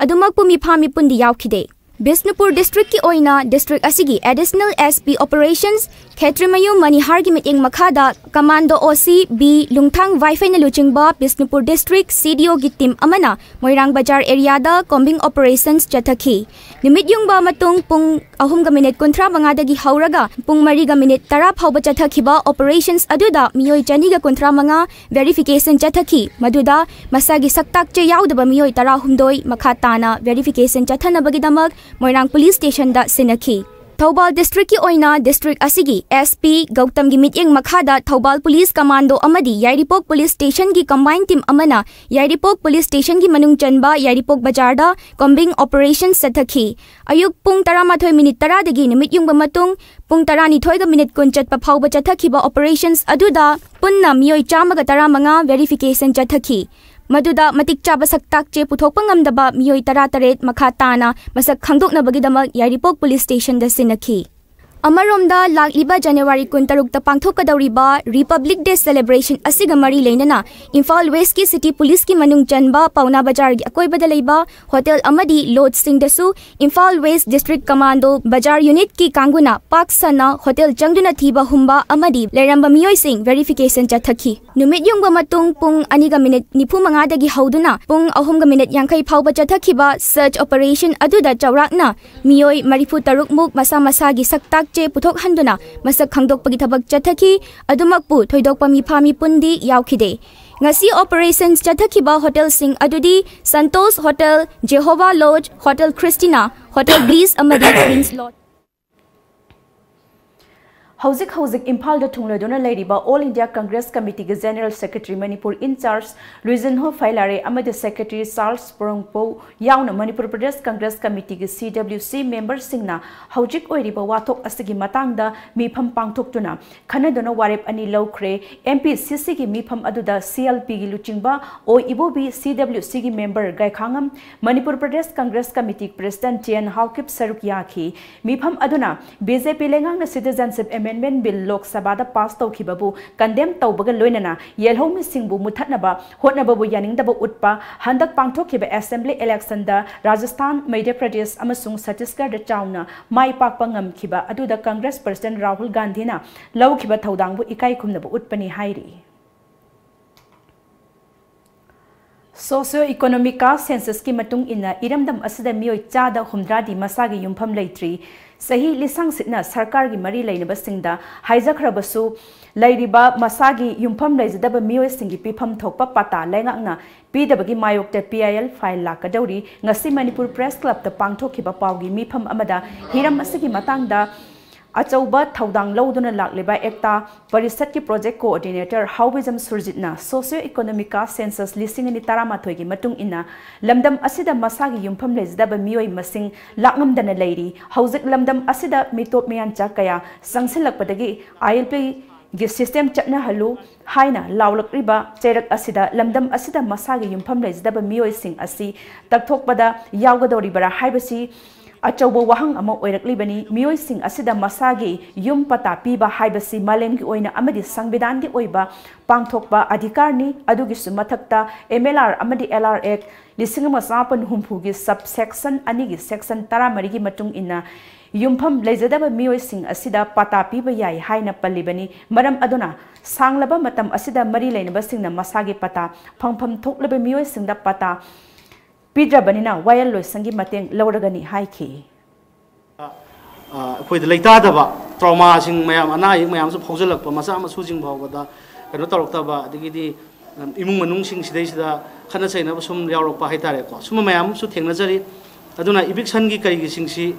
ꯑꯗꯨꯃꯛꯄꯨ ꯃꯤꯐꯥ ꯃꯤꯄꯨꯟꯗꯤ ꯌꯥꯎꯈꯤꯗꯦ꯫ ꯕꯤꯁꯅꯨꯄꯨꯔ districtꯀꯤ ꯑꯣꯏꯅ district ꯑꯁꯤꯒꯤ Additional SP Operations ꯈꯦꯇ꯭ꯔꯤꯃꯌꯨꯝ ꯃꯅꯤꯍꯥꯔꯒꯤ ꯃꯤꯠꯌꯦꯡ ꯃꯈꯥꯗ Commando OC B ꯂꯨꯡꯊꯥꯡ ꯋꯥꯏꯐꯩꯅ ꯂꯨꯆꯤꯡꯕ ꯕꯤꯁꯅꯨꯄꯨꯔ district CDOꯒꯤ team ꯑꯃꯅ ꯃꯣꯏꯔꯥꯡ ꯕꯖꯥꯔ areaꯗ combing operations ꯆꯠꯊꯈꯤ꯫ ꯅꯨꯃꯤꯠ ꯌꯨꯡꯕ ꯃꯇꯨꯡ ꯄꯨꯡ ꯑꯍꯨꯝꯒ ꯃꯤꯅꯤꯠ ꯀꯨꯟꯊ꯭ꯔꯥ ꯃꯉꯥꯗꯒꯤ ꯍꯧꯔꯒ ꯄꯨꯡ ꯃꯔꯤꯒ ꯃꯤꯅꯤꯠ ꯇꯔꯥ ꯐꯥꯎꯕ ꯆꯠꯊꯈꯤꯕ operations ꯑꯗꯨꯗ ꯃꯤꯑꯣꯏ ꯆꯅꯤꯒ ꯀꯨꯟꯊ꯭ꯔꯥ ꯃꯉꯥ verification ꯆꯠꯊꯈꯤ꯫ ꯃꯗꯨꯗ ꯃꯁꯥꯒꯤ ꯁꯛꯇꯥꯛ ꯆꯦ ꯌꯥꯎꯗꯕ ꯃꯤꯑꯣꯏ ꯇꯔꯥꯍꯨꯝꯗꯣꯏ ꯃꯈꯥ ꯇꯥꯅ verification ꯆꯠꯊꯅꯕꯒꯤꯗꯃꯛ ꯃꯣꯏꯔꯥꯡ Police Stationꯗ ꯁꯤꯟꯅꯈꯤ꯫ ꯊꯧꯕꯥꯜ districtꯀꯤ ꯑꯣꯏꯅ district ꯑꯁꯤꯒꯤ SP ꯒꯧꯇꯝꯒꯤ ꯃꯤꯠꯌꯦꯡ ꯃꯈꯥꯗ ꯊꯧꯕꯥꯜ Police Commando ꯑꯃꯗꯤ ꯌꯥꯏꯔꯤꯄꯣꯛ Police Stationꯒꯤ combined team ꯑꯃꯅ ꯌꯥꯏꯔꯤꯄꯣꯛ Police Stationꯒꯤ ꯃꯅꯨꯡ ꯆꯟꯕ ꯌꯥꯏꯔꯤꯄꯣꯛ ꯕꯖꯥꯔꯗ combing operation ꯆꯠꯊꯈꯤ꯫ ꯑꯌꯨꯛ ꯄꯨꯡ ꯇꯔꯥꯃꯥꯊꯣꯏ ꯃꯤꯅꯤꯠ ꯇꯔꯥꯗꯒꯤ ꯅꯨꯃꯤꯠ ꯌꯨꯡꯕ ꯃꯇꯨꯡ ꯄꯨꯡ ꯇꯔꯥꯅꯤꯊꯣꯏꯒ ꯃꯤꯅꯤꯠ ꯀꯨꯟ ꯆꯠꯄ ꯐꯥꯎꯕ ꯆꯠꯊꯈꯤꯕ operations ꯑꯗꯨꯗ ꯄꯨꯟꯅ ꯃꯤꯑꯣꯏ ꯆꯥꯝꯃꯒ ꯇꯔꯥꯃꯉꯥ verification ꯆꯠꯊꯈꯤ꯫ ꯃꯗꯨꯗ ꯃꯇꯤꯛ ꯆꯥꯕ ꯁꯛꯇꯥꯛ ꯆꯦ ꯄꯨꯊꯣꯛꯄ ꯉꯝꯗꯕ ꯃꯤꯑꯣꯏ ꯇꯔꯥꯇꯔꯦꯠ ꯃꯈꯥ ꯇꯥꯅ ꯃꯁꯛ ꯈꯪꯗꯣꯛꯅꯕꯒꯤꯗꯃꯛ ꯌꯥꯏꯔꯤꯄꯣꯛ ꯄꯨꯂꯤꯁ ꯁ꯭ꯇꯦꯁꯟꯗ ꯁꯤꯟꯅꯈꯤ꯫ ꯑꯃꯔꯣꯝꯗ, ꯂꯥꯛꯂꯤꯕ ꯖꯅꯋꯥꯔꯤ ꯀꯨꯟꯇꯔꯨꯛꯇ ꯄꯥꯡꯊꯣꯛꯀꯗꯧꯔꯤꯕ ꯔꯤꯄꯕ꯭ꯂꯤꯛ ꯗꯦ ꯁꯦꯂꯦꯕ꯭ꯔꯦꯁꯟ ꯑꯁꯤꯒ ꯃꯔꯤ ꯂꯩꯅꯅ ꯏꯝꯐꯥꯜ ꯋꯦꯁꯀꯤ ꯁꯤꯇꯤ ꯄꯨꯂꯤꯁꯀꯤ ꯃꯅꯨꯡ ꯆꯟꯕ ꯄꯥꯎꯅꯥ ꯕꯖꯥꯔꯒꯤ ꯑꯀꯣꯏꯕꯗ ꯂꯩꯕ ꯍꯣꯇꯦꯜ ꯑꯃꯗꯤ ꯂꯣꯖꯁꯤꯡꯗꯁꯨ ꯏꯝꯐꯥꯜ ꯋꯦꯁ ꯗꯤꯁꯇ꯭ꯔꯤꯛ ꯀꯃꯥꯟꯗꯣ ꯕꯖꯥꯔ ꯌꯨꯅꯤꯠꯀꯤ ꯀꯥꯡꯕꯨꯅ ꯄꯥꯛ ꯁꯟꯅ ꯍꯣꯇꯦꯜ ꯆꯪꯗꯨꯅ ꯊꯤꯕ ꯍꯨꯝꯕ ꯑꯃꯗꯤ ꯂꯩꯔꯝꯕ ꯃꯤꯑꯣꯏꯁꯤꯡ ꯚꯦꯔꯤꯐꯤꯀꯦꯁꯟ ꯆꯠꯊꯈꯤ꯫ ꯅꯨꯃꯤꯠ ꯌꯨꯡꯕ ꯃꯇꯨꯡ ꯄꯨꯡ ꯑꯅꯤꯒ ꯃꯤꯅꯤꯠ ꯅꯤꯐꯨ ꯃꯉꯥꯗꯒꯤ ꯍꯧꯗꯨꯅ ꯄꯨꯡ ꯑꯍꯨꯝꯒ ꯃꯤꯅꯤꯠ ꯌꯥꯡꯈꯩ ꯐꯥꯎꯕ ꯆꯠꯊꯈꯤꯕ ꯁꯔꯆ ꯑꯣꯄꯔꯦꯁꯟ ꯑꯗꯨꯗ ꯆꯥꯎꯔꯥꯛꯅ ꯃꯤꯑꯣꯏ ꯃꯔꯤꯐꯨ ꯇꯔꯨꯛ ꯃꯨꯛ ꯃꯁꯥ ꯃꯁꯥꯒꯤ ꯁꯛꯇꯥꯛ ꯆꯦ ꯄꯨꯊꯣꯛꯍꯟꯗꯨꯅ ꯃꯁꯛ ꯈꯪꯗꯣꯛꯄꯒꯤ ꯊꯕꯛ ꯆꯠꯊꯈꯤ꯫ ꯑꯗꯨꯃꯛꯄꯨ ꯊꯣꯏꯗꯣꯛꯄ ꯃꯤꯐꯥ ꯃꯤꯄꯨꯟꯗꯤ ꯌꯥꯎꯈꯤꯗꯦ꯫ ꯉꯁꯤ ꯑꯣꯄꯔꯦꯁꯟ ꯆꯠꯊꯈꯤꯕ ꯍꯣꯇꯦꯜꯁꯤꯡ ꯑꯗꯨꯗꯤ Santosh hotel, Jehovah lodge, hotel Christina, hotel bliss ꯑꯃꯗꯤ ꯄ꯭ꯔꯤꯟꯁ ꯂꯣꯖ꯫ ꯍꯧꯖꯤꯛ ꯍꯧꯖꯤꯛ ꯏꯝꯐꯥꯜꯗ ꯊꯨꯡꯂꯗꯨꯅ ꯂꯩꯔꯤꯕ All India Congress Committeeꯒꯤ General Secretary, Manipur in charge ꯂꯨꯏꯖꯤꯟꯍꯣ ꯐꯩꯂꯥꯔꯦ ꯑꯃꯗꯤ Secretary ꯆꯥꯔꯜꯁ ꯄꯣꯔꯣꯡꯄꯧ ꯌꯥꯎꯅ Manipur Pradesh Congress ꯀꯃꯤꯇꯤꯒꯤ, C W C, ꯃꯦꯝꯕꯔꯁꯤꯡꯅ ꯍꯧꯖꯤꯛ ꯑꯣꯏꯔꯤꯕ ꯋꯥꯊꯣꯛ ꯑꯁꯤꯒꯤ ꯃꯇꯥꯡꯗ ꯃꯤꯐꯝ ꯄꯥꯡꯊꯣꯛꯇꯨꯅ ꯈꯟꯅꯗꯨꯅ ꯋꯥꯔꯦꯞ ꯑꯅꯤ ꯂꯧꯈ꯭ꯔꯦ꯫ M P C Cꯒꯤ ꯃꯤꯐꯝ ꯑꯗꯨꯗ C L Pꯒꯤ ꯂꯨꯆꯤꯡꯕ ꯑꯣ ꯏꯕꯣꯕꯤ, C W Cꯒꯤ member Gaikhangam, Manipur Pradesh Congress committee president J N Haokip ꯁꯔꯨꯛ ꯌꯥꯈꯤ꯫ ꯃꯤꯐꯝ ꯑꯗꯨꯅ B J P ꯂꯩꯉꯥꯛꯅ Citizenship Amendment Bill ꯂꯣꯛ ꯁꯚꯥꯗ ꯄꯥꯁ ꯇꯧꯈꯤꯕꯕꯨ ꯀꯟꯗꯦꯝ ꯇꯧꯕꯒ ꯂꯣꯏꯅꯅ ꯌꯦꯜꯍꯧꯃꯤꯁꯤꯡꯕꯨ ꯃꯨꯊꯠꯅꯕ ꯍꯣꯠꯅꯕꯕꯨ ꯌꯥꯅꯤꯡꯗꯕ ꯎꯠꯄ, ꯍꯟꯗꯛ ꯄꯥꯡꯊꯣꯛꯈꯤꯕ assembly electionꯗ ꯔꯥꯖꯁꯊꯥꯟ, ꯃꯙ꯭ꯌ ꯄ꯭ꯔꯗꯦꯁ ꯑꯃꯁꯨꯡ ꯆꯇꯤꯁꯒꯔꯗ ꯆꯥꯎꯅ ꯃꯥꯏ ꯄꯥꯛꯄ ꯉꯝꯈꯤꯕ ꯑꯗꯨꯗ ꯀꯪꯒ꯭ꯔꯦꯁ ꯄ꯭ꯔꯦꯁꯤꯗꯦꯟꯠ ꯔꯥꯍꯨꯜ ꯒꯥꯟꯙꯤꯅ ꯂꯧꯈꯤꯕ ꯊꯧꯗꯥꯡꯕꯨ ꯏꯀꯥꯏ ꯈꯨꯝꯅꯕ ꯎꯠꯄꯅꯤ ꯍꯥꯏꯔꯤ꯫ Socio Economica Censusꯀꯤ ꯃꯇꯨꯡ ꯏꯟꯅ ꯏꯔꯝꯗꯝ ꯑꯁꯤꯗ ꯃꯤꯑꯣꯏ ꯆꯥꯗ ꯍꯨꯝꯗ꯭ꯔꯥꯗꯤ ꯃꯁꯥꯒꯤ ꯌꯨꯝꯐꯝ ꯂꯩꯇ꯭ꯔꯤ꯫ ꯆꯍꯤ ꯂꯤꯁꯥꯡꯁꯤꯠꯅ ꯁꯔꯀꯥꯔꯒꯤ ꯃꯔꯤ ꯂꯩꯅꯕꯁꯤꯡꯗ ꯍꯥꯏꯖꯈ꯭ꯔꯕꯁꯨ, ꯂꯩꯔꯤꯕ ꯃꯁꯥꯒꯤ ꯌꯨꯝꯐꯝ ꯂꯩꯖꯗꯕ ꯃꯤꯑꯣꯏꯁꯤꯡꯒꯤ ꯄꯤꯐꯝ ꯊꯣꯛꯄ ꯄꯇꯥ ꯂꯩꯉꯥꯛꯅ ꯄꯤꯗꯕꯒꯤ ꯃꯥꯌꯣꯛꯇ P I L file ꯂꯥꯛꯀꯗꯧꯔꯤ꯫ ꯉꯁꯤ ꯃꯅꯤꯄꯨꯔ ꯄ꯭ꯔꯦꯁ ꯀ꯭ꯂꯕꯇ ꯄꯥꯡꯊꯣꯛꯈꯤꯕ ꯄꯥꯎꯒꯤ ꯃꯤꯐꯝ ꯑꯃꯗ ꯍꯤꯔꯝ ꯑꯁꯤꯒꯤ ꯃꯇꯥꯡꯗ ꯑꯆꯧꯕ ꯊꯧꯗꯥꯡ ꯂꯧꯗꯨꯅ ꯂꯥꯛꯂꯤꯕ ꯑꯦꯛꯇꯥ ꯄꯔꯤꯁꯠꯀꯤ project coordinator ꯍꯥꯎꯕꯤꯖꯝ ꯁꯨꯔꯖꯤꯠꯅ Socio Economica Census ꯂꯤꯁꯤꯡ ꯑꯅꯤ ꯇꯔꯥꯃꯥꯊꯣꯏꯒꯤ ꯃꯇꯨꯡ ꯏꯟꯅ ꯂꯝꯗꯝ ꯑꯁꯤꯗ ꯃꯁꯥꯒꯤ ꯌꯨꯝꯐꯝ ꯂꯩꯖꯗꯕ ꯃꯤꯑꯣꯏ ꯃꯁꯤꯡ ꯂꯥꯛꯉꯝꯗꯅ ꯂꯩꯔꯤ꯫ ꯍꯧꯖꯤꯛ ꯂꯝꯗꯝ ꯑꯁꯤꯗ ꯃꯤꯇꯣꯞ ꯃꯤꯌꯥꯟꯆꯥ ꯀꯌꯥ ꯆꯪꯁꯤꯜꯂꯛꯄꯗꯒꯤ I L P ꯒꯤ ꯁꯤꯁꯇꯦꯝ ꯆꯠꯅꯍꯜꯂꯨ ꯍꯥꯏꯅ ꯂꯥꯎꯂꯛꯂꯤꯕ ꯆꯩꯔꯛ ꯑꯁꯤꯗ ꯂꯝꯗꯝ ꯑꯁꯤꯗ ꯃꯁꯥꯒꯤ ꯌꯨꯝꯐꯝ ꯂꯩꯖꯗꯕ ꯃꯤꯑꯣꯏꯁꯤꯡ ꯑꯁꯤ ꯇꯛꯊꯣꯛꯄꯗ ꯌꯥꯎꯒꯗꯧꯔꯤꯕꯔꯥ ꯍꯥꯏꯕꯁꯤ ꯑꯆꯧꯕ ꯋꯥꯍꯪ ꯑꯃ ꯑꯣꯏꯔꯛꯂꯤꯕꯅꯤ꯫ ꯃꯤꯑꯣꯏꯁꯤꯡ ꯑꯁꯤꯗ ꯃꯁꯥꯒꯤ ꯌꯨꯝ ꯄꯇꯥ ꯄꯤꯕ ꯍꯥꯏꯕꯁꯤ ꯃꯥꯂꯦꯝꯒꯤ ꯑꯣꯏꯅ ꯑꯃꯗꯤ ꯁꯪꯕꯤꯙꯥꯟꯒꯤ ꯑꯣꯏꯕ ꯄꯥꯡꯊꯣꯛꯄ ꯑꯙꯤꯀꯥꯔꯅꯤ꯫ ꯑꯗꯨꯒꯤꯁꯨ ꯃꯊꯛꯇ M L R ꯑꯃꯗꯤ L R Act ꯂꯤꯁꯤꯡ ꯑꯃ ꯆꯃꯥꯄꯟ ꯍꯨꯝꯐꯨꯒꯤ subsection ꯑꯅꯤꯒꯤ section ꯇꯔꯥꯃꯔꯤꯒꯤ ꯃꯇꯨꯡ ꯏꯟꯅ ꯌꯨꯝꯐꯝ ꯂꯩꯖꯗꯕ ꯃꯤꯑꯣꯏꯁꯤꯡ ꯑꯁꯤꯗ ꯄꯇꯥ ꯄꯤꯕ ꯌꯥꯏ ꯍꯥꯏꯅ ꯄꯜꯂꯤꯕꯅꯤ꯫ ꯃꯔꯝ ꯑꯗꯨꯅ ꯁꯥꯡꯂꯕ ꯃꯇꯝ ꯑꯁꯤꯗ ꯃꯔꯤ ꯂꯩꯅꯕꯁꯤꯡꯅ ꯃꯁꯥꯒꯤ ꯄꯇꯥ ꯐꯪꯐꯝ ꯊꯣꯛꯂꯕ ꯃꯤꯑꯣꯏꯁꯤꯡꯗ ꯄꯇꯥ ꯄꯤꯗ꯭ꯔꯕꯅꯤꯅ ꯋꯥꯌꯦꯜꯂꯣꯏꯁꯪꯒꯤ ꯃꯇꯦꯡ ꯂꯧꯔꯒꯅꯤ ꯍꯥꯏꯈꯤ꯫ ꯑ, ꯑꯩꯈꯣꯏꯗ ꯂꯩꯇꯥꯗꯕ ꯇ꯭ꯔꯣꯃꯥꯁꯤꯡ ꯃꯌꯥꯝ, ꯑꯅꯥ ꯑꯌꯦꯛ ꯃꯌꯥꯝꯁꯨ ꯐꯥꯎꯖꯜꯂꯛꯄ, ꯃꯆꯥ ꯃꯁꯨꯁꯤꯡ ꯐꯥꯎꯕꯗ ꯀꯩꯅꯣ ꯇꯧꯔꯛꯇꯕ, ꯑꯗꯒꯤꯗꯤ, ꯎꯝ, ꯏꯃꯨꯡ ꯃꯅꯨꯡꯁꯤꯡ ꯁꯤꯗꯩꯁꯤꯗ ꯈꯠꯅ ꯆꯩꯅꯕ ꯁꯨꯝ ꯌꯥꯎꯔꯛꯄ ꯍꯥꯏꯇꯥꯔꯦꯀꯣ, ꯁꯨꯝꯕ ꯃꯌꯥꯝ ꯑꯃꯁꯨ ꯊꯦꯡꯅꯖꯔꯤ꯫ ꯑꯗꯨꯅ ꯏꯕꯤꯛꯁꯟꯒꯤ ꯀꯔꯤꯒꯤꯁꯤꯡꯁꯤ,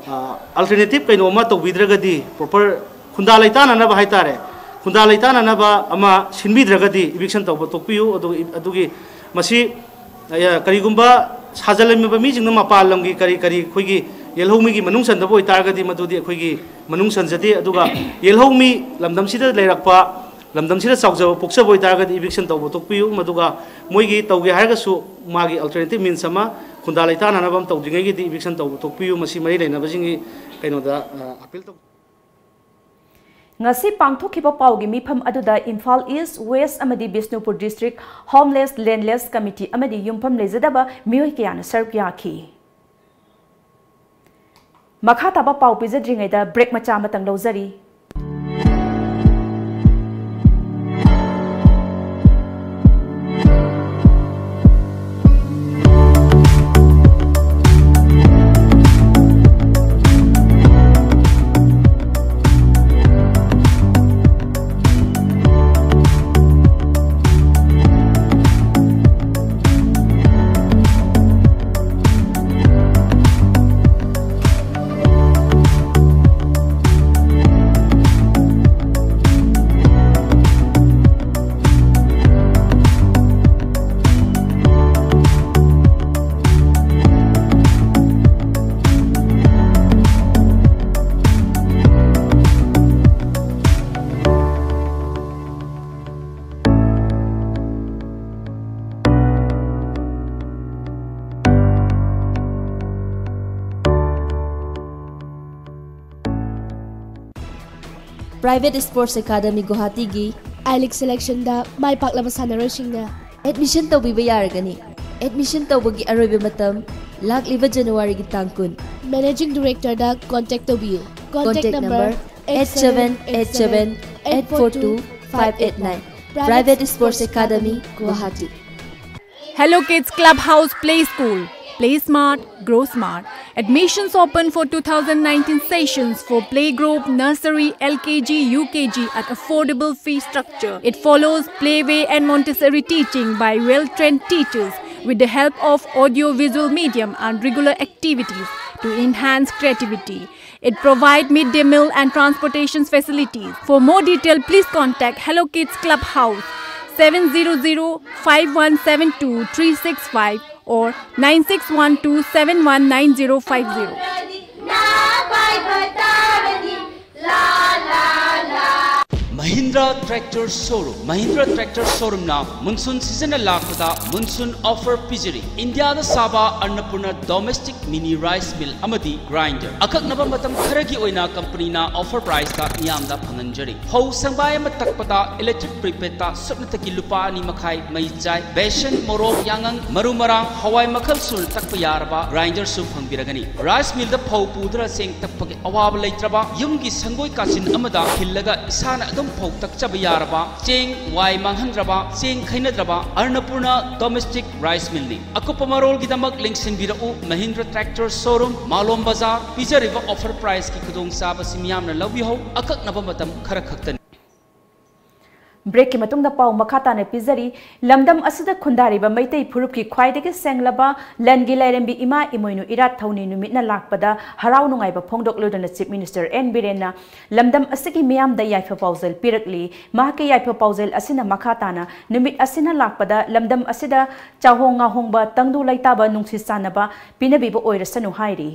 ꯑ, alternative ꯀꯩꯅꯣꯝꯃ ꯇꯧꯕꯤꯗ꯭ꯔꯒꯗꯤ, ꯄ꯭ꯔꯣꯄꯔ ꯈꯨꯟꯗꯥ ꯂꯩꯇꯥꯅꯅꯕ ꯍꯥꯏꯇꯥꯔꯦ, ꯈꯨꯟꯗꯥ ꯂꯩꯇꯥꯅꯅꯕ ꯑꯃ ꯁꯤꯟꯕꯤꯗ꯭ꯔꯒꯗꯤ ꯏꯕꯤꯛꯁꯟ ꯇꯧꯕ ꯇꯣꯛꯄꯤꯌꯨ꯫ ꯑꯗꯨꯒ ꯏ-, ꯑꯗꯨꯒꯤ ꯃꯁꯤ, ꯑ, ꯀꯔꯤꯒꯨꯝꯕ ꯁꯥꯖꯜꯂꯝꯃꯤꯕ ꯃꯤꯁꯤꯡꯅ ꯃꯄꯥꯟ ꯂꯝꯒꯤ ꯀꯔꯤ ꯀꯔꯤ ꯑꯩꯈꯣꯏꯒꯤ ꯌꯦꯜꯍꯧꯃꯤꯒꯤ ꯃꯅꯨꯡ ꯆꯟꯗꯕ ꯑꯣꯏꯇꯥꯔꯒꯗꯤ ꯃꯗꯨꯗꯤ ꯑꯩꯈꯣꯏꯒꯤ ꯃꯅꯨꯡ ꯆꯟꯖꯗꯦ꯫ ꯑꯗꯨꯒ ꯌꯦꯜꯍꯧꯃꯤ ꯂꯝꯗꯝꯁꯤꯗ ꯂꯩꯔꯛꯄ, ꯂꯝꯗꯝꯁꯤꯗ ꯆꯥꯎꯖꯕ ꯄꯣꯛꯆꯕ ꯑꯣꯏꯇꯥꯔꯒꯗꯤ ꯏꯕꯤꯛꯁꯟ ꯇꯧꯕ ꯇꯣꯛꯄꯤꯌꯨ꯫ ꯃꯗꯨꯒ ꯃꯣꯏꯒꯤ ꯇꯧꯒꯦ ꯍꯥꯏꯔꯒꯁꯨ ꯃꯥꯒꯤ alternative means ꯑꯃ, ꯈꯨꯟꯗꯥ ꯂꯩꯇꯥꯅꯅꯕ ꯑꯃ ꯇꯧꯗ꯭ꯔꯤꯉꯩꯒꯤꯗꯤ ꯏꯕꯤꯛꯁꯟ ꯇꯧꯕ ꯇꯣꯛꯄꯤꯌꯨ꯫ ꯃꯁꯤ ꯃꯔꯤ ꯂꯩꯅꯕꯁꯤꯡꯒꯤ ꯀꯩꯅꯣꯗ, ꯑ, appeal ꯇꯧ꯫ ꯉꯁꯤ ꯄꯥꯡꯊꯣꯛꯈꯤꯕ ꯄꯥꯎꯒꯤ ꯃꯤꯐꯝ ꯑꯗꯨꯗ ꯏꯝꯐꯥꯜ ꯏꯁ, ꯋꯦꯁ ꯑꯃꯗꯤ ꯕꯤꯁꯅꯨꯄꯨꯔ ꯗꯤꯁꯇ꯭ꯔꯤꯛ ꯍꯣꯝꯂꯦꯁ, ꯂꯦꯟꯂꯦꯁ ꯀꯃꯤꯇꯤ ꯑꯃꯗꯤ ꯌꯨꯝꯐꯝ ꯂꯩꯖꯗꯕ ꯃꯤꯑꯣꯏ ꯀꯌꯥꯅ ꯁꯔꯨꯛ ꯌꯥꯈꯤ꯫ ꯃꯈꯥ ꯇꯥꯕ ꯄꯥꯎ ꯄꯤꯖꯗ꯭ꯔꯤꯉꯩꯗ ꯕ꯭ꯔꯦꯛ ꯃꯆꯥ ꯑꯃꯇꯪ ꯂꯧꯖꯔꯤ꯫ Private Sports Academy Guwahatiꯒꯤ I League selectionꯗ ꯃꯥꯏ ꯄꯥꯛꯂꯕ ꯁꯥꯟꯅꯔꯣꯏꯁꯤꯡꯅ admission ꯇꯧꯕꯤꯕ ꯌꯥꯔꯒꯅꯤ꯫ Admission ꯇꯧꯕꯒꯤ ꯑꯔꯣꯏꯕ ꯃꯇꯝ ꯂꯥꯛꯂꯤꯕ Januaryꯒꯤ ꯇꯥꯡ ꯀꯨꯟ꯫ Managing Directorꯗ contact ꯇꯧꯕꯤꯌꯨ꯫ Contact number eight seven eight seven eight four two five eight nine. Private Sports Academy, Guwahati. Hello Kids Clubhouse Play School. Play smart, grow smart. Admissions open for two thousand nineteen sessions for playgroup, nursery, L K G, U K G at affordable fee structure. It follows playway and Montessori teaching by well-trained teachers with the help of audio-visual medium and regular activities to enhance creativity. It provides midday meal and transportation facilities. For more detail, please contact Hello Kids Clubhouse, seven zero zero five one seven two three six five or nine six one two seven one nine zero five zero. Mahindra Tractor Showroom. Mahindra Tractor Showroomꯅ monsoon seasonꯅ ꯂꯥꯛꯄꯗ monsoon offer ꯄꯤꯖꯔꯤ꯫ ꯏꯟꯗꯤꯌꯥꯗ ꯁꯥꯕ ꯑꯟꯅꯄꯨꯔꯅ domestic mini rice mill ꯑꯃꯗꯤ grinder ꯑꯀꯛꯅꯕ ꯃꯇꯝ ꯈꯔꯒꯤ ꯑꯣꯏꯅ companyꯅ offer priceꯇ ꯃꯤꯌꯥꯝꯗ ꯐꯪꯍꯟꯖꯔꯤ꯫ ꯐꯧ ꯁꯪꯕꯥꯏ ꯑꯃ ꯇꯛꯄꯗ electric prepaidꯇ ꯁꯨꯞꯅꯇꯒꯤ ꯂꯨꯄꯥ ꯑꯅꯤ ꯃꯈꯥꯏ ꯃꯩ ꯆꯥꯏ꯫ ꯕꯦꯁꯟ, ꯃꯣꯔꯣꯛ, ꯌꯥꯉꯪ, ꯃꯔꯨ ꯃꯔꯥꯡ, ꯍꯋꯥꯏ ꯃꯈꯜ ꯁꯨꯅ ꯇꯛꯄ ꯌꯥꯔꯕ grinderꯁꯨ ꯐꯪꯕꯤꯔꯒꯅꯤ꯫ Rice millꯗ ꯐꯧ ꯄꯨꯗꯨꯅ ꯆꯦꯡ ꯇꯛꯄꯒꯤ ꯑꯋꯥꯕ ꯂꯩꯇ꯭ꯔꯕ, ꯌꯨꯝꯒꯤ ꯁꯪꯒꯣꯏ ꯀꯥꯆꯤꯟ ꯑꯃꯗ ꯈꯤꯜꯂꯒ ꯏꯁꯥꯅ ꯑꯗꯨꯝ ꯐꯧ ꯇꯛꯆꯕ ꯌꯥꯔꯕ, ꯆꯦꯡ ꯋꯥꯏ ꯃꯥꯡꯍꯟꯗ꯭ꯔꯕ, ꯆꯦꯡ ꯈꯩꯅꯗ꯭ꯔꯕ ꯑꯟꯅꯄꯨꯔꯅ domestic rice millꯅꯤ꯫ ꯑꯀꯨꯞꯄ ꯃꯔꯣꯜꯒꯤꯗꯃꯛ ꯂꯦꯡꯁꯤꯟꯕꯤꯔꯛꯎ꯫ Mahindra Tractor Showroom, ꯃꯥꯂꯣꯝ ꯕꯖꯥꯔ꯫ ꯄꯤꯖꯔꯤꯕ offer priceꯀꯤ ꯈꯨꯗꯣꯡꯆꯥꯕꯁꯤ ꯃꯤꯌꯥꯝꯅ ꯂꯧꯕꯤꯍꯧ꯫ ꯑꯀꯛꯅꯕ ꯃꯇꯝ ꯈꯔ ꯈꯛꯇꯅꯤ꯫ Breakꯀꯤ ꯃꯇꯨꯡꯗ ꯄꯥꯎ ꯃꯈꯥ ꯇꯥꯅ ꯄꯤꯖꯔꯤ꯫ ꯂꯝꯗꯝ ꯑꯁꯤꯗ ꯈꯨꯟꯗꯥꯔꯤꯕ ꯃꯩꯇꯩ ꯐꯨꯔꯨꯞꯀꯤ ꯈ꯭ꯋꯥꯏꯗꯒꯤ ꯁꯦꯡꯂꯕ ꯂꯟꯒꯤ ꯂꯥꯏꯔꯦꯝꯕꯤ ꯏꯃꯥ ꯏꯃꯣꯏꯅꯨ ꯏꯔꯥꯠ ꯊꯧꯅꯤ ꯅꯨꯃꯤꯠꯅ ꯂꯥꯛꯄꯗ ꯍꯔꯥꯎ ꯅꯨꯡꯉꯥꯏꯕ ꯐꯣꯡꯗꯣꯛꯂꯗꯨꯅ Chief Minister N ꯕꯤꯔꯦꯟꯅ ꯂꯝꯗꯝ ꯑꯁꯤꯒꯤ ꯃꯤꯌꯥꯝꯗ ꯌꯥꯏꯐ ꯄꯥꯎꯖꯦꯜ ꯄꯤꯔꯛꯂꯤ꯫ ꯃꯍꯥꯛꯀꯤ ꯌꯥꯏꯐ ꯄꯥꯎꯖꯦꯜ ꯑꯁꯤꯅ ꯃꯈꯥ ꯇꯥꯅ ꯅꯨꯃꯤꯠ ꯑꯁꯤꯅ ꯂꯥꯛꯄꯗ ꯂꯝꯗꯝ ꯑꯁꯤꯗ ꯆꯥꯍꯣꯡ ꯉꯥꯍꯣꯡꯕ, ꯇꯪꯗꯨ ꯂꯩꯇꯥꯕ, ꯅꯨꯡꯁꯤ ꯆꯥꯟꯅꯕ ꯄꯤꯅꯕꯤꯕ ꯑꯣꯏꯔꯁꯅꯨ ꯍꯥꯏꯔꯤ꯫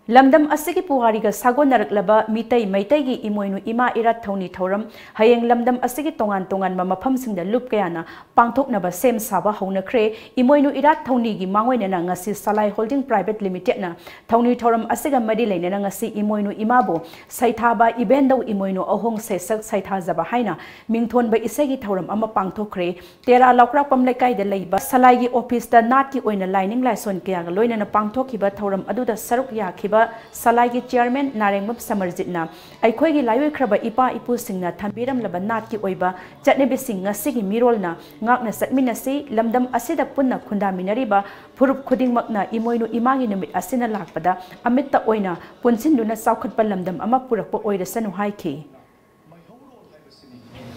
ꯂꯝꯗꯝ ꯑꯁꯤꯒꯤ ꯄꯨꯋꯥꯔꯤꯒ ꯁꯥꯒꯣꯟꯅꯔꯛꯂꯕ ꯃꯤꯇꯩ ꯃꯩꯇꯩꯒꯤ ꯏꯃꯣꯏꯅꯨ ꯏꯃꯥ ꯏꯔꯥꯠ ꯊꯧꯅꯤ ꯊꯧꯔꯝ ꯍꯌꯦꯡ ꯂꯝꯗꯝ ꯑꯁꯤꯒꯤ ꯇꯣꯉꯥꯟ ꯇꯣꯉꯥꯟꯕ ꯃꯐꯝꯁꯤꯡꯗ ꯂꯨꯞ ꯀꯌꯥꯅ ꯄꯥꯡꯊꯣꯛꯅꯕ ꯁꯦꯝ ꯁꯥꯕ ꯍꯧꯅꯈ꯭ꯔꯦ꯫ ꯏꯃꯣꯏꯅꯨ ꯏꯔꯥꯠ ꯊꯧꯅꯤꯒꯤ ꯃꯥꯡꯑꯣꯏꯅꯅ ꯉꯁꯤ ꯁꯂꯥꯏ ꯍꯣꯜꯗꯤꯡ ꯄ꯭ꯔꯥꯏꯚꯦꯠ ꯂꯤꯃꯤꯇꯦꯗꯅ ꯊꯧꯅꯤ ꯊꯧꯔꯝ ꯑꯁꯤꯒ ꯃꯔꯤ ꯂꯩꯅꯅ ꯉꯁꯤ ꯏꯃꯣꯏꯅꯨ ꯏꯃꯥꯕꯨ ꯁꯩꯊꯥꯕ ꯏꯕꯦꯟꯗꯧ ꯏꯃꯣꯏꯅꯨ ꯑꯍꯣꯡ ꯁꯩꯁꯛ ꯁꯩꯊꯥꯖꯕ ꯍꯥꯏꯅ ꯃꯤꯡꯊꯣꯟꯕ ꯏꯁꯩꯒꯤ ꯊꯧꯔꯝ ꯑꯃ ꯄꯥꯡꯊꯣꯛꯈ꯭ꯔꯦ꯫ ꯇꯦꯔꯥ ꯂꯧꯀ꯭ꯔꯥꯛꯄꯝ ꯂꯩꯀꯥꯏꯗ ꯂꯩꯕ ꯁꯂꯥꯏꯒꯤ ꯑꯣꯐꯤꯁꯇ ꯅꯥꯠꯀꯤ ꯑꯣꯏꯅ ꯂꯥꯏꯅꯤꯡ ꯂꯥꯏꯁꯣꯟ ꯀꯌꯥꯒ ꯂꯣꯏꯅꯅ ꯄꯥꯡꯊꯣꯛꯈꯤꯕ ꯊꯧꯔꯝ ꯑꯗꯨꯗ ꯁꯔꯨꯛ ꯌꯥꯈꯤꯕ ꯁꯂꯥꯏꯒꯤ ꯆꯤꯌꯥꯔꯃꯦꯟ ꯅꯥꯔꯦꯡꯕꯝ ꯁꯃꯔꯖꯤꯠꯅ ꯑꯩꯈꯣꯏꯒꯤ ꯂꯥꯏꯑꯣꯏꯈ꯭ꯔꯕ ꯏꯄꯥ ꯏꯄꯨꯁꯤꯡꯅ ꯊꯝꯕꯤꯔꯝꯂꯕ ꯅꯥꯠꯀꯤ ꯑꯣꯏꯕ ꯆꯠꯅꯕꯤꯁꯤꯡ ꯉꯁꯤꯒꯤ ꯃꯤꯔꯣꯜꯅ ꯉꯥꯛꯅ ꯆꯠꯃꯤꯟꯅꯁꯤ, ꯂꯝꯗꯝ ꯑꯁꯤꯗ ꯄꯨꯟꯅ ꯈꯨꯟꯗꯥꯃꯤꯟꯅꯔꯤꯕ ꯐꯨꯔꯨꯞ ꯈꯨꯗꯤꯡꯃꯛꯅ ꯏꯃꯣꯏꯅꯨ ꯏꯃꯥꯒꯤ ꯅꯨꯃꯤꯠ ꯑꯁꯤꯅ ꯂꯥꯛꯄꯗ ꯑꯃꯤꯠꯇ ꯑꯣꯏꯅ ꯄꯨꯟꯁꯤꯟꯗꯨꯅ ꯆꯥꯎꯈꯠꯄ ꯂꯝꯗꯝ ꯑꯃ ꯄꯨꯔꯛꯄ ꯑꯣꯏꯔꯁꯅꯨ ꯍꯥꯏꯈꯤ꯫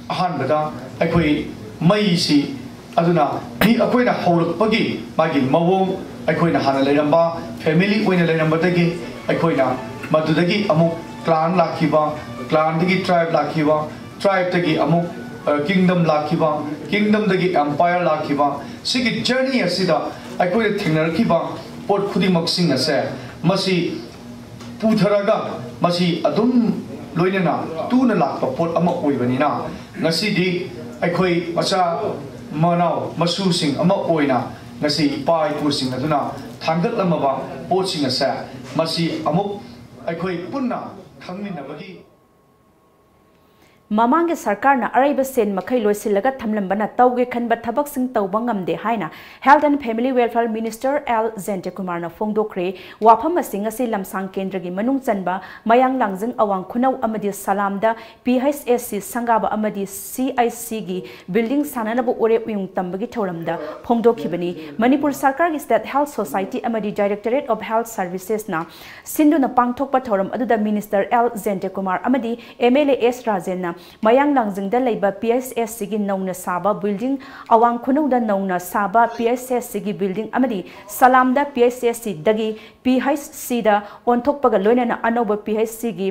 ꯑꯍꯥꯟꯕꯗ ꯑꯩꯈꯣꯏ ꯃꯩꯁꯤ, ꯑꯗꯨꯅ ꯃꯤ ꯑꯩꯈꯣꯏꯅ ꯍꯧꯔꯛꯄꯒꯤ ꯃꯥꯒꯤ ꯃꯑꯣꯡ, ꯑꯩꯈꯣꯏꯅ ꯍꯥꯟꯅ ꯂꯩꯔꯝꯕ ꯐꯦꯃꯤꯂꯤ ꯑꯣꯏꯅ ꯂꯩꯔꯝꯕꯗꯒꯤ ꯑꯩꯈꯣꯏꯅ ꯃꯗꯨꯗꯒꯤ ꯑꯃꯨꯛ ꯀ꯭ꯂꯥꯟ ꯂꯥꯛꯈꯤꯕ, ꯀ꯭ꯂꯥꯟꯗꯒꯤ ꯇ꯭ꯔꯥꯏꯕ ꯂꯥꯛꯈꯤꯕ, ꯇ꯭ꯔꯥꯏꯕꯇꯒꯤ ꯑꯃꯨꯛ ꯀꯤꯡꯗꯝ ꯂꯥꯛꯈꯤꯕ, ꯀꯤꯡꯗꯝꯗꯒꯤ ꯑꯦꯝꯄꯥꯌꯔ ꯂꯥꯛꯈꯤꯕ, ꯁꯤꯒꯤ ꯖꯔꯅꯤ ꯑꯁꯤꯗ ꯑꯩꯈꯣꯏꯅ ꯊꯦꯡꯅꯔꯛꯈꯤꯕ ꯄꯣꯠ ꯈꯨꯗꯤꯡꯃꯛꯁꯤꯡ ꯑꯁꯦ ꯃꯁꯤ ꯄꯨꯊꯔꯒ ꯃꯁꯤ ꯑꯗꯨꯝ ꯂꯣꯏꯅꯅ ꯇꯨꯅ ꯂꯥꯛꯄ ꯄꯣꯠ ꯑꯃ ꯑꯣꯏꯕꯅꯤꯅ, ꯉꯁꯤꯗꯤ ꯑꯩꯈꯣꯏ ꯃꯆꯥ ꯃꯅꯥꯎ ꯃꯁꯨꯁꯤꯡ ꯑꯃ ꯑꯣꯏꯅ ꯉꯁꯤ ꯏꯄꯥ ꯏꯄꯨꯁꯤꯡ ꯑꯗꯨꯅ ꯊꯥꯡꯒꯠꯂꯝꯃꯕ ꯄꯣꯠꯁꯤꯡ ꯑꯁꯦ ꯃꯁꯤ ꯑꯃꯨꯛ ꯑꯩꯈꯣꯏ ꯄꯨꯟꯅ ꯈꯪꯃꯤꯟꯅꯕꯒꯤ ꯃꯃꯥꯡꯒꯤ ꯁꯔꯀꯥꯔꯅ ꯑꯔꯩꯕ ꯁꯦꯟ ꯃꯈꯩ ꯂꯣꯏꯁꯤꯜꯂꯒ ꯊꯝꯂꯝꯕꯅ ꯇꯧꯒꯦ ꯈꯟꯕ ꯊꯕꯛꯁꯤꯡ ꯇꯧꯕ ꯉꯝꯗꯦ ꯍꯥꯏꯅ Health and Family Welfare Minister L ꯖꯌꯟꯇꯀꯨꯃꯥꯔꯅ ꯐꯣꯡꯗꯣꯛꯈ꯭ꯔꯦ꯫ ꯋꯥꯐꯝ ꯑꯁꯤ ꯉꯁꯤ ꯂꯝꯁꯥꯡ ꯀꯦꯟꯗ꯭ꯔꯒꯤ ꯃꯅꯨꯡ ꯆꯟꯕ ꯃꯌꯥꯡ ꯂꯥꯡꯖꯤꯡ ꯑꯋꯥꯡ ꯈꯨꯅꯧ ꯑꯃꯗꯤ ꯁꯂꯥꯝꯗ ꯄꯤ ꯑꯩꯆ ꯑꯦꯁ ꯁꯤ ꯁꯪꯒꯥꯕ ꯑꯃꯗꯤ ꯁꯤ ꯑꯥꯏ ꯁꯤꯒꯤ ꯕꯤꯜꯗꯤꯡ ꯁꯥꯅꯅꯕ ꯎꯔꯦꯞ ꯎꯌꯨꯡ ꯇꯝꯕꯒꯤ ꯊꯧꯔꯝꯗ ꯐꯣꯡꯗꯣꯛꯈꯤꯕꯅꯤ꯫ ꯃꯅꯤꯄꯨꯔ ꯁꯔꯀꯥꯔꯒꯤ State Health Society ꯑꯃꯗꯤ Directorate of Health Servicesꯅ ꯁꯤꯟꯗꯨꯅ ꯄꯥꯡꯊꯣꯛꯄ ꯊꯧꯔꯝ ꯑꯗꯨꯗ ꯃꯤꯅꯤꯁꯇꯔ ꯑꯦꯜ ꯖꯌꯟꯇꯀꯨꯃꯥꯔ ꯑꯃꯗꯤ ꯑꯦꯝ ꯑꯦꯜ ꯑꯦ ꯑꯦꯁ ꯔꯥꯖꯦꯟꯅ ꯃꯌꯥꯡ ꯂꯥꯡꯖꯤꯡꯗ ꯂꯩꯕ ꯄꯤ ꯑꯩꯆ ꯑꯦꯁ ꯁꯤꯒꯤ ꯅꯧꯅ ꯁꯥꯕ ꯕꯤꯜꯗꯤꯡ, ꯑꯋꯥꯡ ꯈꯨꯅꯧꯗ ꯅꯧꯅ ꯁꯥꯕ ꯄꯤ ꯑꯩꯆ ꯑꯦꯁ ꯁꯤꯒꯤ ꯕꯤꯜꯗꯤꯡ ꯑꯃꯗꯤ ꯁꯂꯥꯝꯗ ꯄꯤ ꯑꯩꯆ ꯑꯦꯁ ꯁꯤꯗꯒꯤ ꯄꯤ ꯑꯩꯆ ꯁꯤꯗ ꯑꯣꯟꯊꯣꯛꯄꯒ ꯂꯣꯏꯅꯅ ꯑꯅꯧꯕ ꯄꯤ ꯑꯩꯆ ꯁꯤꯒꯤ